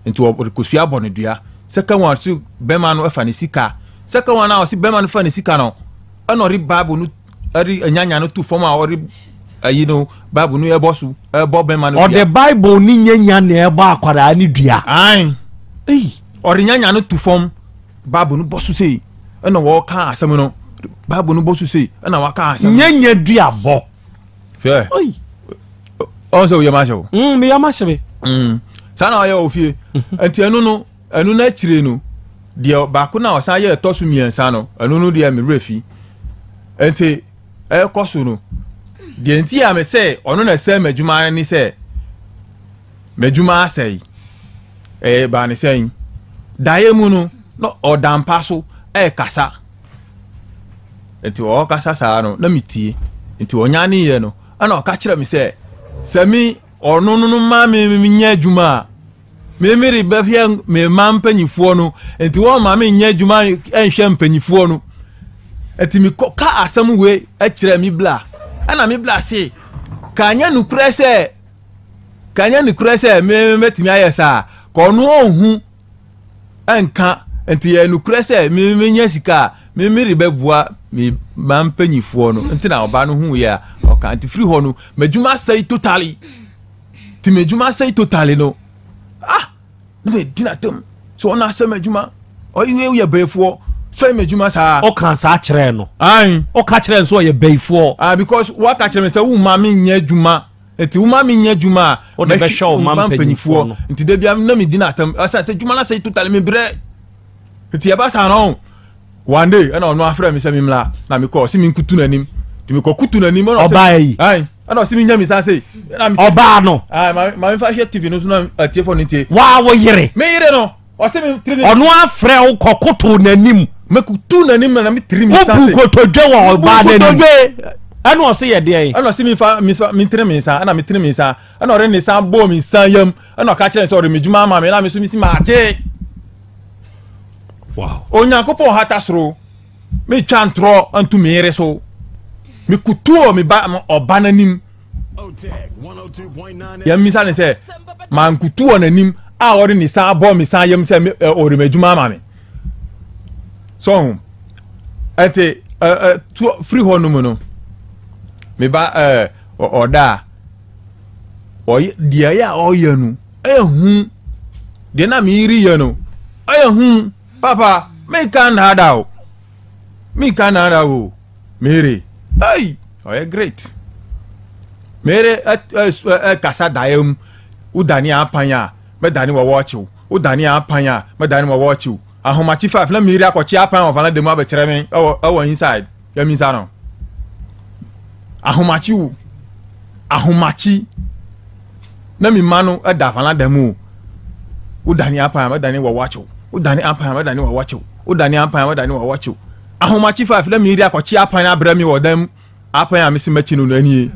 nti wɔde kosua bɔ no dua. Second one ɔse bɛrima no fa ne sika. Second one a ɔse bɛrima no fa ne sika no ɛna ɔde bible no ɛde nyanya no to fam a ɔde ayi no bible no ɛbɔ so ɛbɔ bɛrima no dua. Ɔde bible ne nyanya na ɛbɔ akwadaa no dua. Ae. Ɔde nyanya no to fam bible no bɔ so sei ɛna wɔka asɛm no bible no bɔ so sei ɛna wɔka asɛm no. Nyanya dua bɔ. hwɛ ɔn sɛ woyam ahyɛ wo mm, meyam ahyɛ me mm. saa na ɔyɛ wɔ fie mhm. nti ɛno no ɛno no akyire no deɛ baako na ɔsan yɛ ɛtɔ so mmiɛnsa no ɛno no deɛ mewerɛ fi nti ɛkɔ so no deɛ nti a me sɛ ɔno na ɛsɛ m'adwuma ne sɛ m'adwuma asɛe ɛyɛ baa ne sɛn daeɛ mu no na ɔda mpa so ɛrekasa Nti ɔkasa saa no, na metie. Nti ɔnyaneeɛ no, ɛna ɔka kyerɛ me sɛ, sɛ me ɔno no no ma me menyɛ adwuma a, me merebɛhwɛ me mma mpanyifoɔ no, nti wɔn ma menyɛ adwuma nhwɛ mpanyifoɔ no. Nti mekɔka asɛm wei kyerɛ me bla, ɛna me bla se, ka nyɛ nokorɛ sɛ, ka nyɛ nokorɛ sɛ me mɛtumi ayɛ saa, ka ɔno ɔnhu nka nti yɛ nokorɛ sɛ me menya sika a me merebɛboa me ma mpanyifoɔ no nti na ɔba no hu yɛ a ɔka nti firi hɔ no m'adwuma asɛe totally nti m'adwuma asɛe totally no ah na medi n'atam so ɔno asɛ m'adwuma ɔyɛ yɛ bɛyifoɔ sɛe m'adwuma saa. Ɔka saa kyerɛɛ no. Ayi. Ɔka kyerɛɛ no sɛ ɔyɛ bɛyifoɔ. Ah because waka kyerɛ me sɛ wo ma me nyɛ adwuma. Nti woma me nyɛ adwuma a wode bɛhwɛ wo ma mpanyinfoɔ no. Nti da bia na medi no atam ɛsɛ sɛ adwuma no asɛe totally mebrɛ. Nti ɛba saa no one day ɛna ɔno afrɛ me sɛ memmra na mekɔ ɔse menkutu n'anim. Nti mekɔ kutu n'anim ɛna ɔse ɔbaa yi ɛna ɔse menya me nsa sei. Ɔbaa no. Ma mefa hwɛ TV no so na atiefoɔ no ntie. Waa wo yere. Me yere no. Ɔse me tiri ne. Ɔno afrɛ wo kɔ kotow n'anim. Mekutu n'anim na me tiri mi nsa se. Wobu kotodwe wɔ ɔbaa n'anim. Kotodwe. Ɛna ɔse yɛ deɛn. Ɛna ɔse mi fa mi fa mi tiri mi nsa ɛna mi tiri mi nsa ɛna ɔde ne nsa bɔɔ mi nsa yam ɛna ɔka kyerɛ sɛ ɔde mi dwuma ama mi ɛna mi nso mi si ma agye. Wow. Onyankopɔn hata soro mi twa ntorɔ ntu mi yere so mi kutu wɔ mi ba ɔba n'anim. Yɛmmisa no sɛ, mankutu wɔ n'anim a ɔde ne san abɔ me san yam sɛ ɔde m'adwuma ama me. So ho. Ɛnti firi hɔ no mu no, me ba ɔda a, ɔyɛ deɛ ɛyɛ a ɔyɛ no, ɛyɛ hu. Deɛ na meyere yɛ no, ɛyɛ hu. Papa, menka nnaada o. Menka nnaada o. Mary, ei, ɔyɛ great. Mary ɛkasa daeɛ mu, wodane apan a, mɛdane wɔ wɔɔkyew. Wodane apan a, mɛdane wɔ wɔɔkyew. Ahomakye five na Mary akɔkye apan wɔ valanda mu abɛkyerɛ me ɛwɔ ɛwɔ inside. Yɛ mi nsa no. Ahomakye o. Ahomakye. Na mi ma no ɛda valanda mu o. Wodane apan a, mɛdane wɔ wɔɔkyew. Wodane apan a, mɛdane wɔ wɔɔkyew. Wodane apan a, mɛdane wɔ wɔɔkyew. Ahomakye five na miri akɔkye apan abrɛ me wɔ dan mu apan a mesi m'akyi no no anie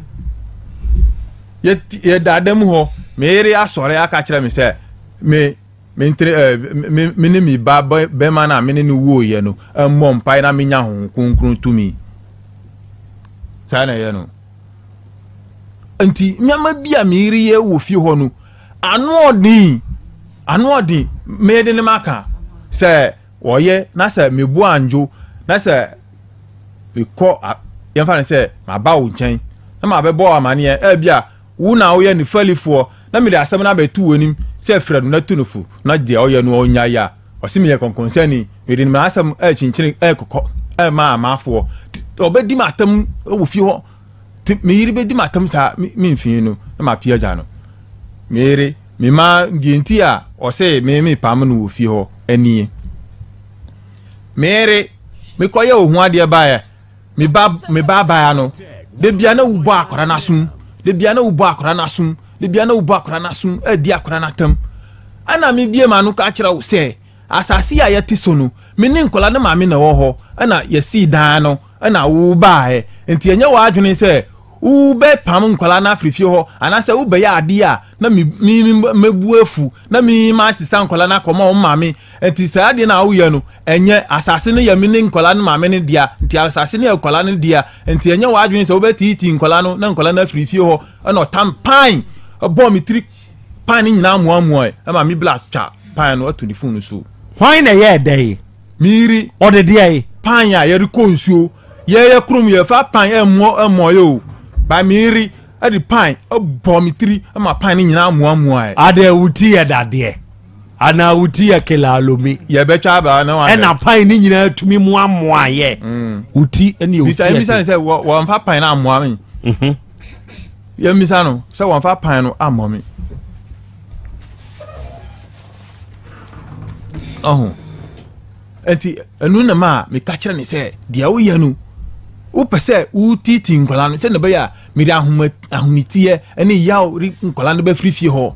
yɛda dan mu hɔ meyere asɔre aka kyerɛ me sɛ me mentere ɛɛ me me ne me ba bɛrima no a me ne no wuoyɛ no mmɔ mpae na menya honhom kronkron tumi saa na ɛyɛ no nti nneɛma bi a meyere yɛ wɔ fie hɔ no ano ɔden ano ɔden meyɛ de ne maka sɛ Wɔyɛ na sɛ me bo andwo na sɛ mekɔ a, yɛmfa no sɛ maba wo nkyɛn na mabɛbɔ wo amaneɛ, ebia wo na woyɛ ne falifoɔ na mede asɛm no abɛto w'anim sɛ frɛ no na tu no fo na deɛ ɔyɛ no ɔnnyae a, ɔse meyɛ kɔnkɔnsani, mede m'asɛm rekyinkyini rekɔkɔ rema amafoɔ. ɔbɛdi m'atam wɔ fie hɔ. Nti me yere bɛdi m'atam saa me memfii no na mapia agya no. Me yere, me ma deɛ nti a ɔse me mepam no wɔ fie hɔ nie. Me yere, mekɔyɛ ohu adeɛ baeɛ, me ba me ba abaya no, da bia na wobɔ akwadaa no asom, da bia na wobɔ akwadaa no asom, da bia na wobɔ akwadaa no asom, adi akwadaa no atam. Ɛna mebie m'ano ka kyerɛ wo sɛ, Asase yi a yɛte so no, me ne nkwadaa no maame na ɛwɔ hɔ, ɛna yɛsii dan no, ɛna wobaeɛ. Nti ɛnyɛ w'adwene sɛ wobɛpam nkwadaa no afiri fie hɔ, anaasɛ wobɛyɛ adeɛ a na me, me, mɛbu afu, na me masesa nkwadaa no akɔma wɔn maame. Nti saa adeɛ no a woyɛ no, ɛnyɛ. Asase no yɛ me ne nkwadaa no maame no dea, nti asase no yɛ nkwadaa no dea. Nti ɛnyɛ w'adwene sɛ wobɛtiitii nkwadaa no na nkwadaa no afiri fie hɔ. Ɛna ɔtam pan bɔɔ me tiri Pan no nyinaa amoamoae ma me bla twa pan no ato ne funu so. Hwan na ɛyɛɛ dɛn? Miri. Ɔde deɛn? Pan a yɛde kɔ nsuo. Yɛyɛ kurom yɛfa pan ɛmmɔ ɛmmɔeɛ o. Ba miri ɛde pan ɛbɔ me tiri ma pan no nyinaa amoamoae. Adeɛ wo ti yɛ dadeɛ anaa wo ti yɛ kelalomi. Yɛbɛtwa aba na wahwɛ. Ɛna pan no nyinaa tumi moamoaeɛ. Mm. Wo ti ɛne wo ti yɛ. Bisa sɛ wɔmfa pan no amoa me. Mhm. Yɛmmisa no sɛ wɔmfa pan no ammɔ me. Ɔho. Nti ɛno na ma meka kyerɛ ne sɛ deɛ woyɛ no wopɛ sɛ wotiti nkwadaa no sɛdeɛ ɛbɛyɛ a mede ahoma ahometeɛ ne yaw re nkwadaa no bɛfiri fie hɔ.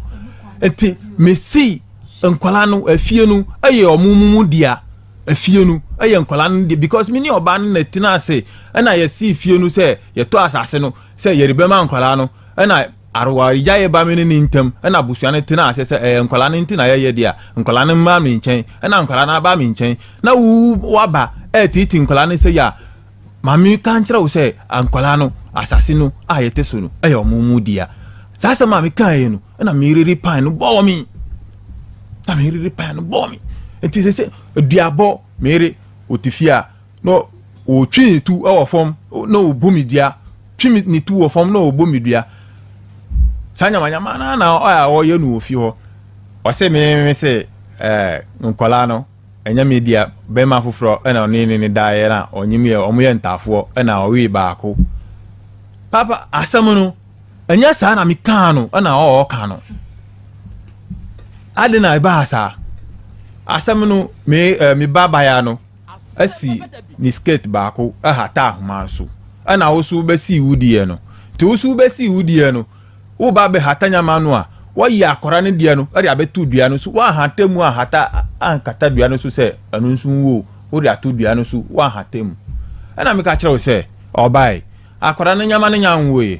Nti mesi nkwadaa no afie no ɛyɛ ɔmo mu dea afie no ɛyɛ nkwadaa no deɛ because me ne ɔbaa no na tena ase ɛna yɛsi fie no sɛ yɛtɔ asase no sɛ yɛde bɛma nkwadaa no, ɛna awaregyaeɛ ba me ne ne ntam, ɛna abusua no tena ase sɛ ɛyɛ nkwadaa no nti na yɛyɛ deɛ a, nkwadaa no mmaa me nkyɛn, ɛna nkwadaa no aba me nkyɛn, na wo waba ɛretiiti nkwadaa no sɛ yɛ a, maame ka nkyerɛ wo sɛ nkwadaa no asase no a yɛte so no ɛyɛ wɔn mu dea. Saa asɛm a mekaeɛ no, ɛna merere pan no bɔɔ me. Na merere pan no bɔɔ me. Nti sɛ sɛ duabɔ mere ɔte fie a na ɔtwe ne tu wɔ fam na ɔbu me dua twe ne tu wɔ fam na ɔbɔ me dua saa nyamanyama na na a ɔyɛ no wɔ fie hɔ ɔsɛ me me sɛ ɛɛ nkɔlaa no ɛnyɛ me dea bɛrima foforɔ ɛna ɔne ne ne daeɛ na ɔnyem yɛ ɔmo yɛ ntaafoɔ ɛna ɔwee baako papa asɛm no ɛnyɛ saa na mekaa no ɛna ɔɔka no ade na ɛbaa saa asɛm no me ɛɛ me ba baya no asi ne skirt baako hata ahoma so ɛna wo so wobɛsii wo deɛ no nti wo so wobɛsii wo deɛ no woba bɛhata nyama no a wɔyi akɔra no deɛ no de abɛto dua no so woanhata mu anhata ankata dua no so sɛ ɛno nso nwo wode ato dua no so woanhata mu ɛna meka kyerɛ wo sɛ ɔbae akɔra no nyama no nya nwoe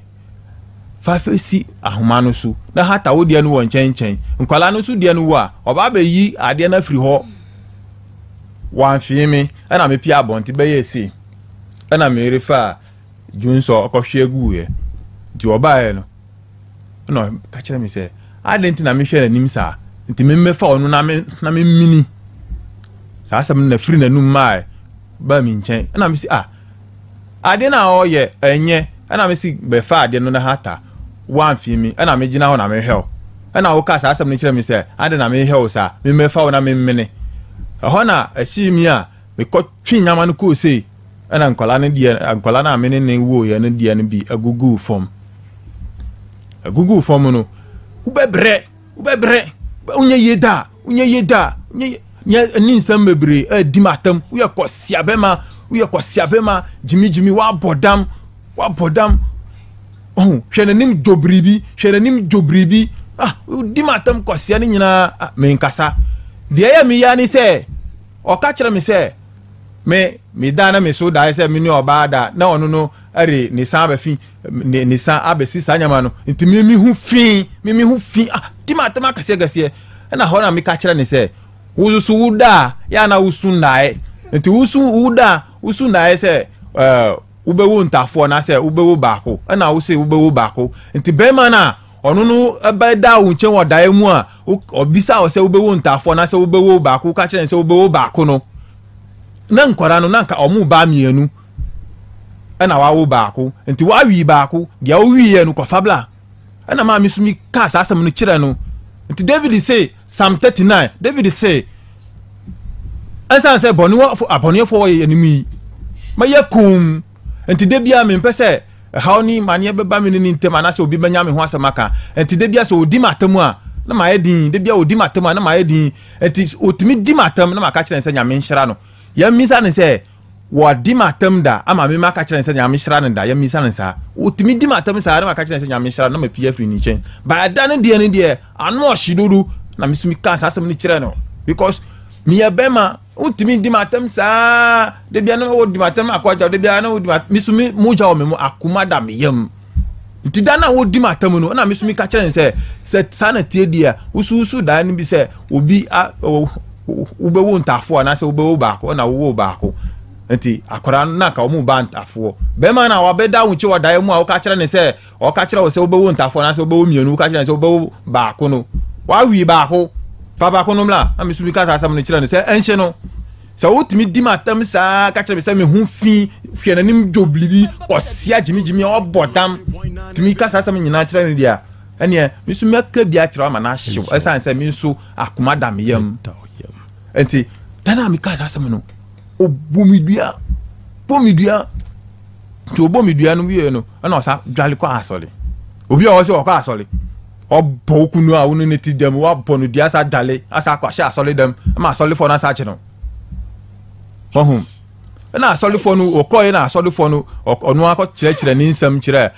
Fa fa si ahoma no so na hata wo deɛ no wɔ nkyɛnkyɛn. Nkwadaa no nso deɛ no wɔ a, ɔba abɛyi adeɛ no afiri hɔ. Wamfee me, ɛna mepie abɔnten bɛyɛɛ sei. Ɛna merefa dwonsɔ kɔhwe aguiɛ. Nti ɔbaeɛ no, ɛna ɔka kyerɛ me sɛ, adɛn nti na mehwɛ n'anim saa? Nti memmɛfa ɔno na me na memmini. Saa asɛm no na firi n'anum maae baa me nkyɛn. Ɛna mesi ah, Ade no a ɔyɛ ɛnyɛ ɛna me si bɛfa adeɛ no na hata woamfii me ɛna me gyina hɔ na mehwɛ wo ɛna wo kaa saa asɛm no kyerɛ me sɛ ade na mehwɛ wo saa me mɛfa wo na me mene ɛhɔ na ɛhyee mi a mekɔ twe nyama no kɔɔ sei ɛna nkɔla no deɛ nkɔla no a me ne ne woeɛ no deɛ no bi aguguu fam aguguu fam no wobɛbrɛ Wobɛbrɛ, wonyɛ yie da, wonyɛ yie da, wonyɛ yie ne nsɛm bebree ɛredi m'atam. Woyɛ kɔsia bɛma, woyɛ kɔsia bɛma, gyimigyimi, woabɔ dam, woabɔ dam. Ɔho, hwɛ n'anim dwo biribi, hwɛ n'anim dwo biribi. Ah, wodi m'atam kɔsia no nyinaa, ah, menkasa. Deɛ ɛyɛ me ya ne sɛ, ɔka kyerɛ me sɛ, me, meda na me so daeɛ sɛ me ne ɔbaa da, na ɔno no ɛde ne san abɛfi ne ne sa abɛsi saa nyama no nti me me ho fi me me ho fi ah ti ma atɛm akɛseɛ kɛseɛ ɛna hɔ na meka kyerɛ ne sɛ wososo wo da a yɛ ana wosu nnaeɛ nti wosu wo da a wosu nnaeɛ sɛ ɛɛ wobɛwo ntafoɔ na sɛ wobɛwo baako ɛna wose wobɛwo baako nti bɛrima no a ɔno no ɛbɛda wo nkyɛn wɔ daeɛ mu a ɔbisa wɔ sɛ wobɛwo ntafoɔ na sɛ wobɛwo baako woka kyerɛ ne sɛ wobɛwo baako no na nkwadaa no na nka ɔmo ba mmienu ɛna wawo baako nti wawi baako deɛ wowiiɛ no kɔfa bla ɛna maame so mi kaa saa asɛm no kyerɛ no nti David se Psalm 39 David se ɛnsan sɛ bɔnefoɔ abɔnefoɔ wɔ yɛn anim yi mɛyɛ komm. Nti da biara mempɛ sɛ ɛhaw ne maneɛ bɛba me ne ne ntam anaasɛ obi bɛnya me ho asɛm aka. Nti da biara sɛ ɔdi m'atam a, na mayɛ din. Da biara ɔdi m'atam a, na mayɛ din. Nti ɔtumi di m'atam na maka kyerɛ no sɛ Nyame nhyira no. Yɛmmisa no sɛ wadi m'atam da ama me maka kyerɛ no sɛ Nyame hyira no da. Yɛmmisa no saa. Ɔtumi di m'atam saa na maka kyerɛ no sɛ Nyame nhyira no na mapue afiri ne nkyɛn. But ɛda no deɛ no deɛ, ano ɔhye dodo na me nso mekaa saa asɛm no kyerɛɛ no because meyɛ bɛrima. Wontumi ndi m'atɛm saa. Da bia na wodi m'atɛm akɔ agya. Da bia na wodi m'atɛm. Me so me mogya wɔ me mu, akoma da me yam. Nti da no a wodi m'atɛm no, na me so meka kyerɛ no sɛ, sɛ saa na tie deɛ a, wosusu daeɛ no bi sɛ obi a wobɛwo ntafoɔ anaasɛ wobɛwo baako na wowoo baako. Nti akwadaa no na anka wɔn ba ntafoɔ. Bɛrima no a wabɛda wo nkyɛn wɔ daeɛ mu a woka kyerɛ no sɛ Ɔka kyerɛ wo sɛ wobɛwo ntafoɔ anaasɛ wobɛwo mmienu, woka kyerɛ no sɛ wobɛwo baako no, wawie baako, fa baako no mmra. Na me nso meka saa asɛm no kyerɛ no sɛ ɛnhye no. Sɛ wotumi di m'atam saa ka kyerɛ me sɛ me ho fi, hwɛ n'anim dwo biribi, kɔsia gyimigyimi a ɔbɔ dam, tumi ka saa asɛm nyinaa kyerɛ no deɛ a, ɛneɛ me nso mɛka bi akyerɛ wo ama no ahyew, ɛsiane sɛ me nso akoma da me yam. Nti da no a meka saa asɛm no, ɔbɔ me dua, bɔ me dua. Nti ɔbɔ me dua no wie no, ɛna ɔsa dwale kɔ asɔre. Obi a ɔwɔ sɛ ɔkɔ asɔre, ɔbɔ wo kunu a wo ne ne ti dɛm, wabɔ no dua asa dwale, asa akɔ ahyɛ asɔre dɛm, ama asɔrefoɔ no asa akye no. Wahu? Ɛna asɔrefoɔ no, ɔkɔɛ na asɔrefoɔ no, ɔno akɔ kyerɛkyerɛ ne nsɛm kyerɛ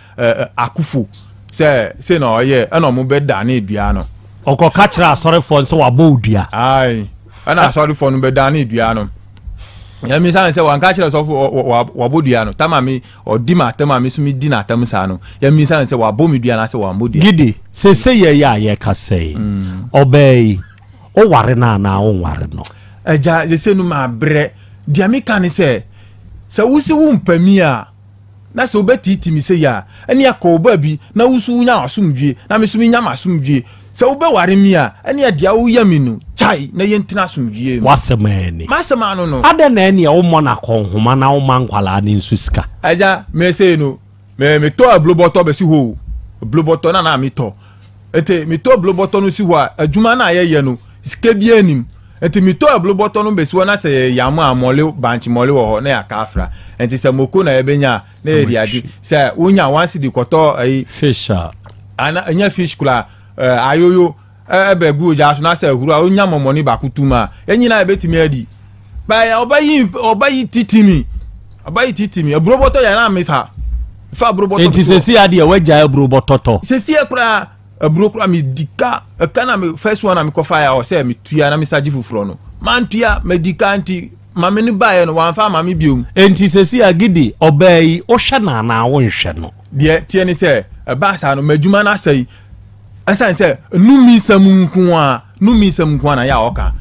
akufo sɛ sei na ɔyɛ, ɛna ɔmo bɛdane dua no. Ɔkɔka kyerɛ asɔrefoɔ no sɛ wabɔ wo dua. Ae, ɛna asɔrefoɔ no bɛdane dua no. Nyame sane sɛ wanka kyerɛ sɔfo wabɔ dua no tama me ɔdi ma atam a me so me di n'atam saa no yɛmi sane sɛ wabɔ me dua anaasɛ wambɔ dua. Gidi, sese yɛ yɛ a yɛkasa yi, ɔbaa yi, woware no anaa wonware no? Agya, sese no mabrɛ. Deɛ meka ne sɛ, sɛ wose wompɛ mi a, Na sɛ wobɛteetee me sei a, ɛnneɛ kɔ wo baabi na wo nso wonya w'asomdwoeɛ, na me nso menya m'asomdwoeɛ. Sɛ wobɛware me a, ɛnneɛ deɛ woyɛ me no, gyae na yɛntena asomdwoeɛ mu. W'asɛm ara ni. M'asɛm ano no. Adɛn na ɛnneɛ wommɔ no akɔnhoma na womma nkwadaa no nso sika? Agya, me sei no, me metɔ aburo bɔtɔ bɛsi hɔ o, aburo bɔtɔ na na metɔ. Nti metɔ aburo bɔtɔ no si hɔ a, adwuma no a yɛyɛ no, sika biara nnim. Nti metɔ aburo bɔtɔ no bɛsi hɔ na sɛ yɛyam a mɔle bankye mɔle wɔ hɔ na yɛaka afra. Nti sɛ moko na yɛbɛnya a na yɛde adi. Sɛ wonya one cedi kɔtɔ ayi. Fish a. Ana ɛnyɛ fish koraa ɛɛ ayoyo ɛbɛ gu ogya so na sɛ ahuru a wonya mɔmɔne baako tum a yɛn nyinaa yɛbɛtumi adi. Bɛyɛ ɔba yi ɔba yi titi mi ɔba yi titi mi aburo bɔtɔ yɛ na mefa fa aburo bɔtɔ. Nti sɛsi adeɛ wagyae aburo bɔtɔ tɔ. Sɛsi koraa. Aburo koraa me di ka ɛka na me first one na me kɔ fa ya ɔsɛ me tua na me sa gye foforɔ no mantua me di ka nti maame no baeɛ no wanfa ama me biom. Enti sɛsi a Gidi ɔbaa yi wohwɛ no anaa wonhwɛ no? Deɛ teɛ ne sɛ ɛbaa saa no m'adwuma no asɛe ɛsiane sɛ numi nsɛm nko a numi nsɛm nko a na yɛ a ɔka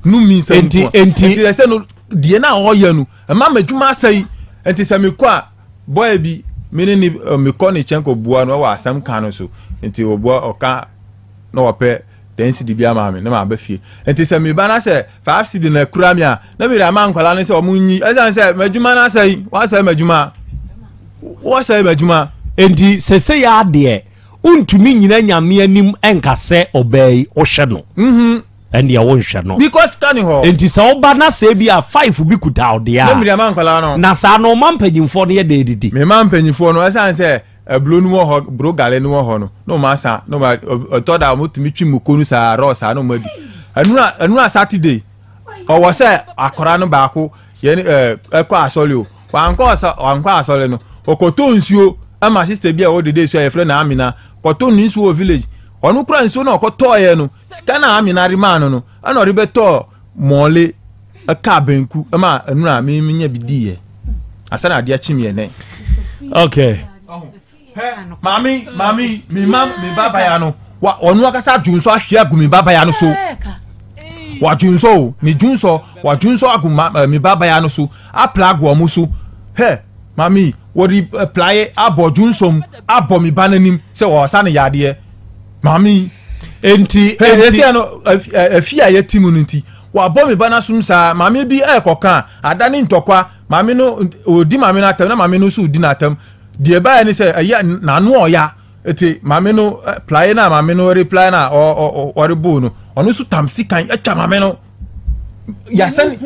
numi nsɛm nko a nti ɛsɛ no deɛ na ɔyɛ no ɛma m'adwuma asɛe nti sɛ mekɔ a Boy bi, me ne ne mekɔ ne kyɛn kɔbua no wɔ asɛm ka no so. Nti ɔbua ɔka na wapɛ ten cedi bi ama me na maba fie. Nti sɛ meba na sɛ five cedi na akura me a, na mede ama nkwadaa no sɛ wɔn nyi. Ɛsiane sɛ m'adwuma no asɛe, wasɛe m'adwuma. Wasɛe m'adwuma. Nti sesei ara deɛ, wontumi nnyina Nyame anim nka sɛ ɔbaa yi, wohwɛ no. Ɛndeɛ wonhwɛ no. Because sika ni hɔ. Nti sɛ woba na sɛ ebi a five bi kuta wo deɛ a. Na mede ama nkwadaa no. Na saa no ɔma mpanyinfoɔ no yɛ dɛ didi. Mema mpanyinfoɔ no ɛsan sɛ aburo no wɔ hɔ buro gale no wɔ hɔ no na wɔn asa na wɔn ɔtɔ da wɔn tumi twi muko no saa rɔ saa na wɔn adi. Ɛnura ɛnura Saturday ɔwɔ sɛ akwadaa no baako yɛn ɛɛ ɛkɔ asɔre o wankɔ ɔsa wankɔ asɔre no ɔkɔtɔ nsuo ɛma sista bi a ɔwɔ dede so a yɛfrɛ no Amina kɔtɔ ne nsuo wɔ village ɔno kura nsuo na ɔkɔtɔɔyɛ no. Sika no a Amina de maa no no, ɛna ɔde bɛtɔɔ mɔɔle kaa banku ma ɛno a menya bi diiɛ. Asa na adeɛ akye me ɛnɛ. Okay. Maame, maame, me ma me ba baya no, wa ɔno akasa adwonsɔ ahwe agu me ba baya no so. Wadwonsɔ o, ne dwonsɔ, wadwonsɔ agu ma eh, me ba baya no so, apla agu ɔmo so. Hɛ, maame, wɔde eh, playe abɔ dwonsɔ mu, abɔ me ba n'anim sɛ ɔsa ne yadeɛ. Maame yi. Enti, enti. Ɛsɛ no, afi a yɛte mu no nti, wabɔ me ba no asom saa. Maame bi ɛrekɔka a, ada ne ntɔkwa. Maame no, ɔdi maame no atam, na maame no nso redi n'atam. Deɛ ɛbaeɛ ne sɛ, ɛyɛ n'ano ɔya. Eti maame no, plaeɛ no a maame no replae no a ɔrebo no, ɔno nso tam sikan atwa maame no. Yasɛ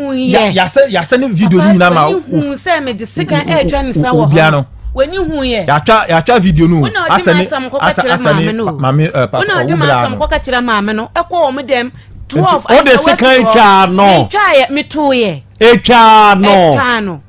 yasɛ yasɛ ne video ni nyinaa ma o. Hu sɛ mede sika ɛretwa ne sa wɔ hɔ no. W'ani hu yɛ. Yatwa yatwa video no. Asɛ ne asɛ asɛ ne maame ɛ papa ɔwɔ bila no. Wona ɔde ma asɛm kɔka kyerɛ maame no ɛkɔ wɔn dɛm 12. O de sika twa no. Metwa yɛ meto yɛ. Etwa no. Etwa no.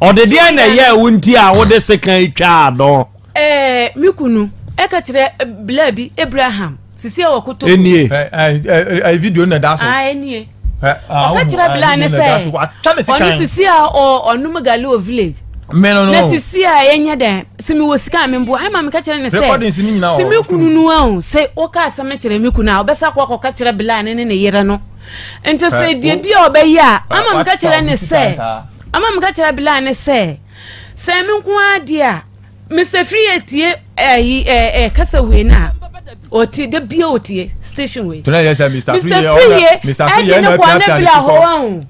Ɔde deɛ na ɛyɛ wo nti a wode sika twa no. Ɛɛ me kunu ɛka kyerɛ bila bi Abraham. Sisi ɛwɔ koto. Enie. Ɛ video na da so. Ah enie. Ɔka kyerɛ bila ne sɛ ɔno sisi a ɔnom gali wɔ village. Mɛ no no. Na sisi a yɛnyɛ dɛn sɛ mewɔ sika a memboa ɛma meka kyerɛ ne sɛ sɛ me kunu no ahu sɛ woka asɛm kyerɛ me kunu a ɔbɛsa kɔ akɔka kyerɛ bila ne ne ne yere no nti sɛ deɛ bi a ɔbɛyɛ a ama meka kyerɛ ne sɛ ama meka kyerɛ bila ne sɛ sɛ me nko ara deɛ a Mister Free tie ɛyi ɛ ɛ kasa wei na ɔtie da bia ɔtie station wei. Tuna yɛ sɛ Mr. Free yɛ ɔna Mr. Free yɛ na pia pia ne ti kɔ.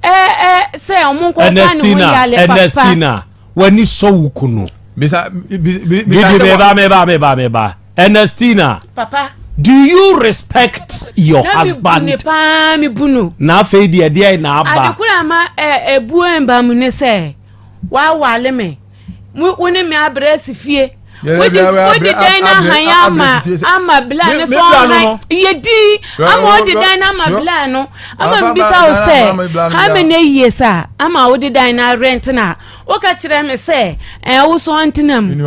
Ɛ ɛ sɛ ɔmo nkɔ sa ne ho yale papa. Ernestina w'ani sɔ wo kunu. Bisa bisa. Gidi meba meba meba meba Ernestina. Papa. Do you respect your husband? Na mi bu ne paa mi bu no. Na afei deɛ deɛ na aba. Adekora ama ɛ ebuo mba mu ne sɛ wawale me. Wo ne me abrɛ asi fie. Wode wode dan no ahan ama ama bla no so ɔhan yɛ din ama wode dan no ama bla no ama mbisa wo sɛ how many years a ama wode dan no arent na woka kyerɛ me sɛ ɛɛ wo so ɔntena mu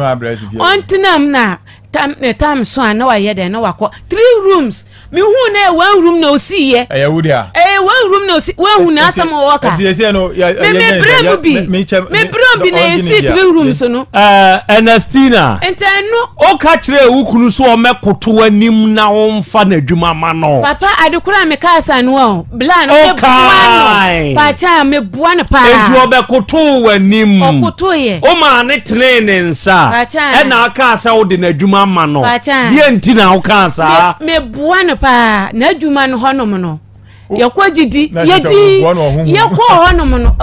ɔntena mu na tam ne tam so a na wayɛ dɛn na wakɔ three rooms mehu na ɛyɛ one room na osi yɛ ɛyɛ wo dea ɛyɛ one room na osi wahu na asɛm ɔwɔ ka ɛti ɛsɛ no yɛ me me brɛ mu bi me brɛ mu bi na esi three rooms no. Ɛɛ Ernestina. Nti ɛno. Ɔka kyerɛ wo kunu so ɔmɛkoto anim na ɔnfa n'adwuma ma no. Papa adekora a meka asa no ɔ bla no meboa no pakyɛ meboa no paa. Enti ɔbɛkoto w'anim. Ɔkoto yɛ. Ɔmaa ne tenee ne nsa. Ɛna ɔkaa sɛ wode n'adwuma ma no. Deɛ nti na wokaa saa? Meboa no paa. N'adwuma no hɔnom no, yɛkɔ gyidi, yɛdi, yɛkɔ hɔnom no,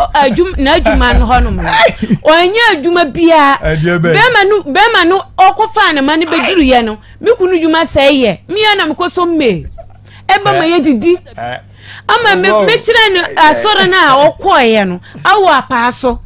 n'adwuma no hɔnom no, ɔnyɛ adwuma biara. Bɛrima no, bɛrima no ɔkɔfaa ne ma no bɛduruyɛ no, me kunu dwuma sɛe yɛ. Mea na mekɔ so mmee. Ɛba ma yɛdidi. Ama mekyerɛ no asɔre no a ɔkɔeɛ no, awɔ apaa so.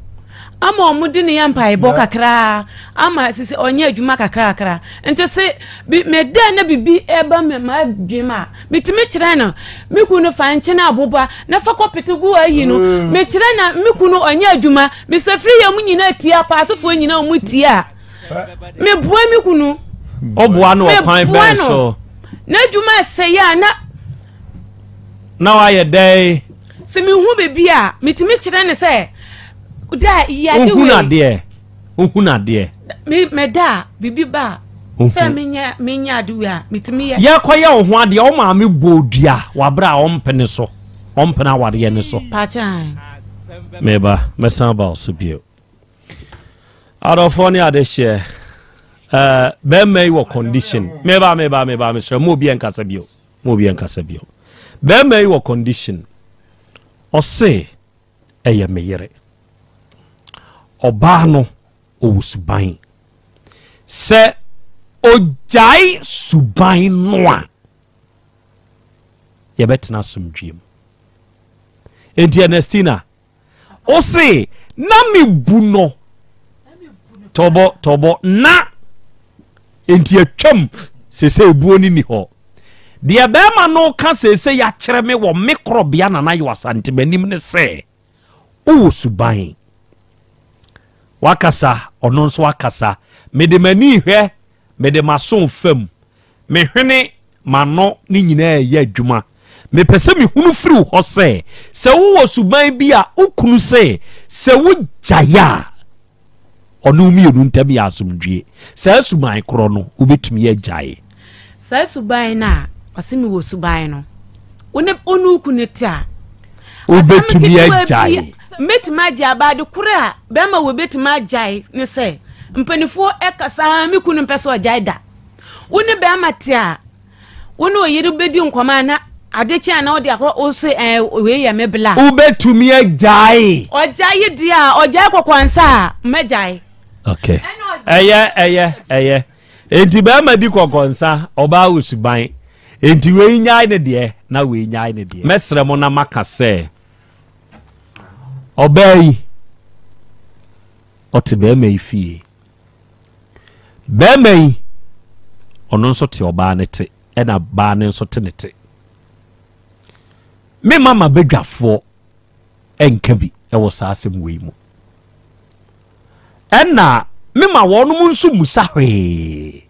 Ama ɔmo de ne yɛ mpaebɔ kakraa ama sisi ɔnyɛ adwuma kakrakra nti se bi me dɛ na bibi ɛba me ma adwene a metumi kyerɛ no me kunu fa nkyene aboba na fa kɔ pete gu ayi no mm. me kyerɛ na me kunu ɔnyɛ adwuma me sɛ firi yɛ mu nyinaa tie apaasofoɔ nyinaa ɔmo tie a meboa me kunu ɔboa no ɔkwan bɛn so n'adwuma ɛsɛ yɛ a na Na wayɛ dɛn? Sɛ mehu biribi a, metumi kyerɛ no sɛ, da yi ade wei. Ohun adeɛ. Ohun adeɛ. Me meda a, biribi ba a, sɛ menyɛ menyɛ ade wei a, metumi yɛ. Yɛkɔyɛ wo ho adeɛ, wo maame bɔɔ dua wɔ abere a ɔmpene so, ɔmpene awareɛ no so. Pakyɛ. Meba, mɛsan aba wo so bio. Adɔfoɔ ne adehyeɛ, ɛɛ bɛrima yi wɔ condition. Meba, meba, meba, mesrɛ mo obi ɛnkasa bio. Mo obi nkasa bio. Bɛrima yi wɔ condition. Ɔse ɛyɛ me yere. Ɔbaa no ɔwɔ suban. Sɛ ɔgyae suban no a, yɛbɛtena asomdwie mu. Enti Ernestina, Ose na me bu no tɔbɔ tɔbɔ na enti atwam sese ebuo no ni hɔ. Deɛ bɛrima no ka sese yakyerɛ me wɔ me korɔbea Nana Yaw Asante m'anim ne sɛ wowɔ suban. Wakasa ɔno nso akasa. Mede m'ani hwɛ Mede m'aso fam, me hwene, m'ano ne nyinaa reyɛ adwuma. Mepɛ sɛ mehunu firi wo hɔ sɛ, sɛ wowɔ suban bi a wo kunu se sɛ wogyae a, ɔne wo mmienu ntam yɛ asomdwie. Saa suban korɔ no, wobɛtumi agyae? Saa suban no a ɔse mewɔ suban no, wo ne wo kunu te a, Wobɛtumi agyae? Mɛtumi agyae aba ade koro a bɛrima wɔ bɛtumi agyae ne sɛ mpanimfoɔ ɛkasa ah, me kunu mpɛ sɛ ɔgyae da. Wo ne bɛrima te a wo ne ɔyere bɛdi nkɔmɔ a na ade kye a na wode akɔ wo se ɛɛ eh, wei yɛ me bla. Wobɛtumi agyae? Ɔgyae deɛ a ɔgyae kɔkɔnsa a mɛgyae. Okay. Ɛyɛ ɛyɛ ɛyɛ. Enti bɛrima di kɔkɔnsa ɔbaa wɔ suban. Enti wei nyae ne deɛ na. na wei nyae ne deɛ. Mɛsrɛ mo na maka sɛ, ɔbaa yi, ɔte barima yi fie. Barima yi, ɔno nso te ɔbaa no te, ɛna baa no nso te ne te. Me mama badwafoɔ nka bi wɔ saa asɛm wei mu. Ɛna mema wɔnom nso musa hwee.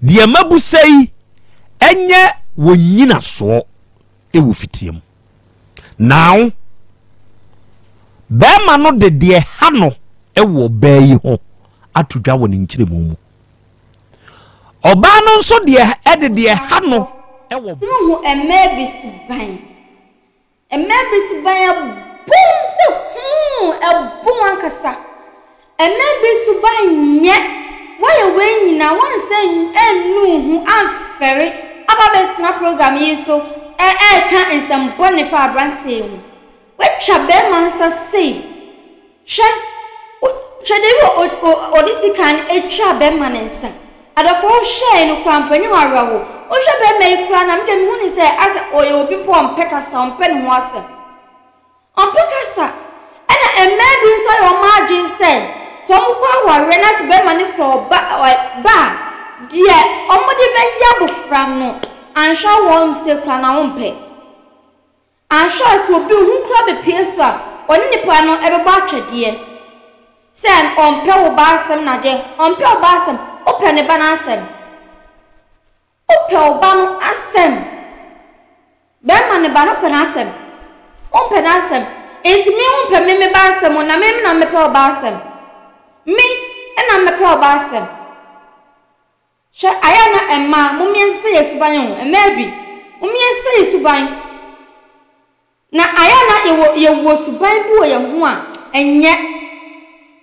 Deɛ mabusa yi ɛnyɛ wɔn nyinasoɔ wɔ fitia mu. Now, bɛrima no de deɛ ha no wɔ ɔbaa yi ho ato dwa wɔ ne nkyerɛmu mu. Ɔbaa no nso deɛ ɛde deɛ ha no wɔ. Sɛ wohu mmaa bi suban. Mmaa bi suban ɛbom sɛ kuu, ɛbom ankasa. Mmaa bi suban nyɛ. Woayɛ wei nyinaa, woansan annu wo ho amfɛre aba abɛtena program yi so ɛreka nsɛm bɔne fa aberanteɛ yi ho. Woatwa barima nsa sei. Hwɛ, o, hwɛ the way o, o, ɔde sikan twaa bɛrima no nsa. Adɔfoɔ wohwɛɛ no koraa mpo ɛnyɛ wo awerɛho. Wohwɛ bɛrima yi koraa na me deɛ mehu no sɛ asɛ ɔyɛ obi mpo a ɔmpɛ kasa, ɔmpɛ ne ho asɛm. Ɔmpɛ kasa. Ɛna mmaa bi nso ayɛ wɔn adwene sɛ, sɛ wɔkɔ awareɛ na sɛ bɛrima no kura ɔba, ɔ, ba a, deɛ wɔde bɛyɛ abɔfra no, anhwɛ a wɔn sɛ koraa na wɔmpɛ. Anhwɛ a sɛ obi ho koraa bepue so a, ɔne nipa no bɛbɔ atwɛdeɛ sɛ ɔmpɛ wo ba asɛm na deɛ ɔmpɛ wo ba asɛm, wopɛ ne ba no asɛm. Wopɛ wo ba no asɛm. Bɛrima ne ba no wopɛ n'asɛm. Wompɛ n'asɛm. Enti me wompɛ me me ba asɛm o, na me na mepɛ wo ba asɛm. Me na mepɛ wo ba asɛm. Hwɛ, ayɛ a na mmaa, mommie nsesa yɛn suban o, mmaa bi, mommie nsesa yɛn suban. Na ayɛ a na yɛwɔ, yɛwɔ suban bi wɔ yɛn ho a, ɛnyɛ,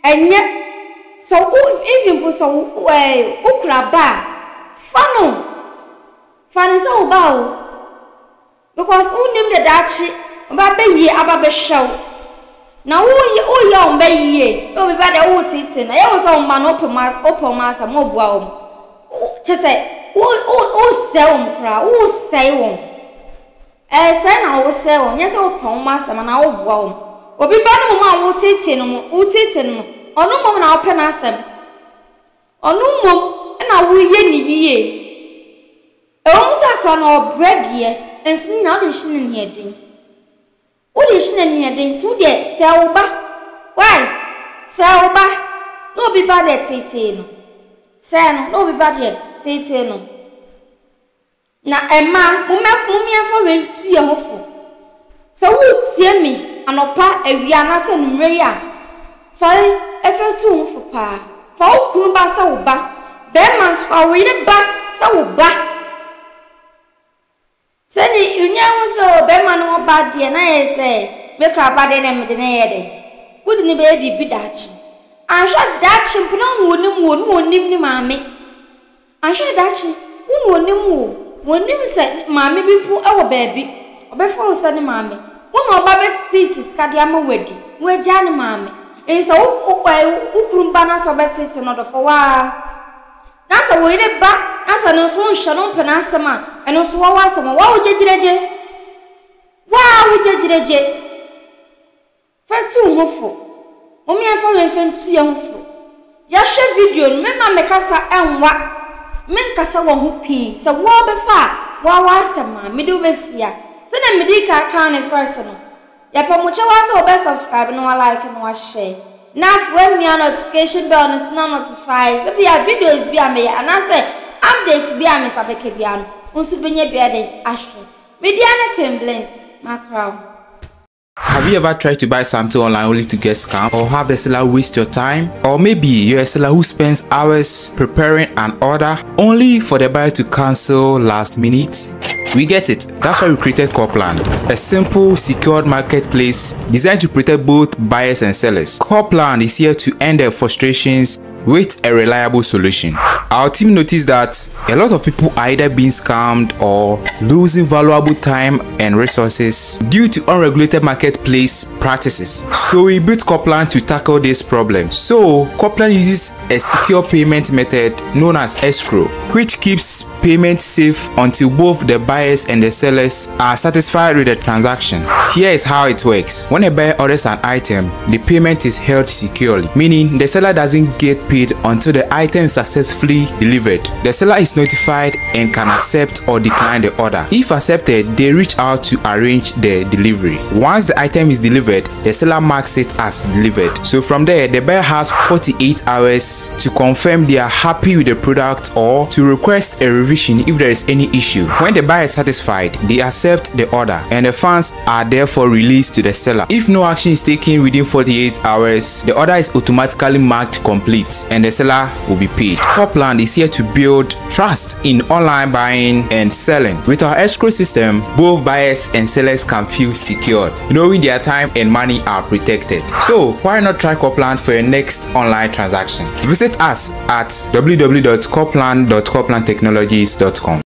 ɛnyɛ. Sɛ wo, even mpo sɛ wo, ɛɛ, wokura ba a, fa no, fa no sɛ wo ba o. Because wonnim deɛ daakye ɔba bɛyie aba bɛhwɛ wo. Na woyɛ woyɛ wɔn bɛ yie na obi ba deɛ wotetee no ɛyɛ wo sɛ wɔn mma no wopɛ wɔn wopɛ wɔn asɛm woboa wɔn. Wo kyɛ sɛ wo wo wosɛe wɔn koraa wosɛe wɔn. Ɛsɛe na wosɛe wɔn nyɛ sɛ wopɛ wɔn asɛm anaa woboa wɔn. Obi ba no mmom a wotetee no wotetee no no ɔno mmom na wopɛ n'asɛm. Ɔno mmom na woyɛ no yie. Ɛwom sɛ akora no ɔbrɛ deɛ, nso ne nyinaa wode hyɛ no aniɛden. Wode hyɛ no aniɛden, nti wo deɛ sɛe wo ba. Wai? Sɛe wo ba, na obi ba deɛ teetee no. Sɛe no, na obi ba deɛ teetee no. Na mmaa, momma mommeɛmfa wei ntu yɛn ho fo. Sɛ woretie me anɔpa, awia anaasɛ anwummerɛ yi a, fa wei fa tu wo ho fo paa. Fa wo kunu ba sɛ wo ba. Barima nso, fa wo yere ba sɛ wo ba. Sɛdeɛ wonya hu sɛ ɔbarima no wɔ ba deɛ, na ayɛ sɛ me kora ba deɛ na mede no yɛ dɛn? Wode no bɛyɛ biribi daakye. Anhwɛ a daakye mpo na wɔnim wo, na wɔnim ne maame. Anhwɛ a daakye, wo na onim wo. Wonnim sɛ maame bi mpo wɔ baabi, ɔbɛfa wo sɛ ne maame. Wo na ɔba bɛteete sika de ama wo adi, na wagyaa ne maame. Enti sɛ wo wo kunu ba na sɛ ɔbɛteete no, ɔdɔfo wo ara. Na sɛ wo yere ba na sɛ no nso wonhwɛ no, wompɛ n'asɛm a, ɛno nso wɔwɔ asɛm. Wo a wogyegyiragye. Wo a wogyegyiragye. Fa tu wo ho fo. Mom yɛmfa wei mfa ntu yɛn ho fo. Yɛahwɛ video no, memma me kasa ɛnwa, menkasa wɔ ho pii. Sɛ wo ara wobɛfa a, wo ara w'asɛm a, mede wo bɛsia. Sɛdeɛ medii kan kaa no first no, yɛpɛ mo kyɛw ara sɛ wobɛ subscribe na wa like na wa share. Na afei woamia notification bell no so na notify sɛ bia videos bi a mɛyɛ anaasɛ update bi a me nsa bɛka biara no, wo nso wobɛnya bi de ahwɛ. Me din ara ne Queen Blings, makra wo. Have you ever tried to buy something online only to get scammed or have the seller waste your time? Or maybe you're a seller who spends hours preparing an order only for the buyer to cancel last minute? We get it. That's why we created Corplan, a simple, secured marketplace designed to protect both buyers and sellers. Corplan is here to end the frustrations. with a reliable solution. Our team noticed that a lot of people are either being scammed or losing valuable time and resources due to unregulated marketplace practices. So we built Copland to tackle this problem. So Copland uses a secure payment method known as escrow, which keeps payment safe until both the buyers and the sellers are satisfied with the transaction. Here is how it works. When a buyer orders an item, the payment is held securely, meaning the seller doesn't get paid until the item is successfully delivered. The seller is notified and can accept or decline the order. If accepted, they reach out to arrange the delivery. Once the item is delivered, the seller marks it as delivered. So from there, the buyer has 48 hours to confirm they are happy with the product or to request a revision if there is any issue. When the buyer is satisfied, they accept the order and the funds are therefore released to the seller. If no action is taken within 48 hours, the order is automatically marked complete and the seller will be paid. Copland is here to build trust in online buying and selling. With our escrow system, both buyers and sellers can feel secured, knowing their time and money are protected. So why not try Copland for your next online transaction? Visit us at www.copland.coplandtechnologies.com.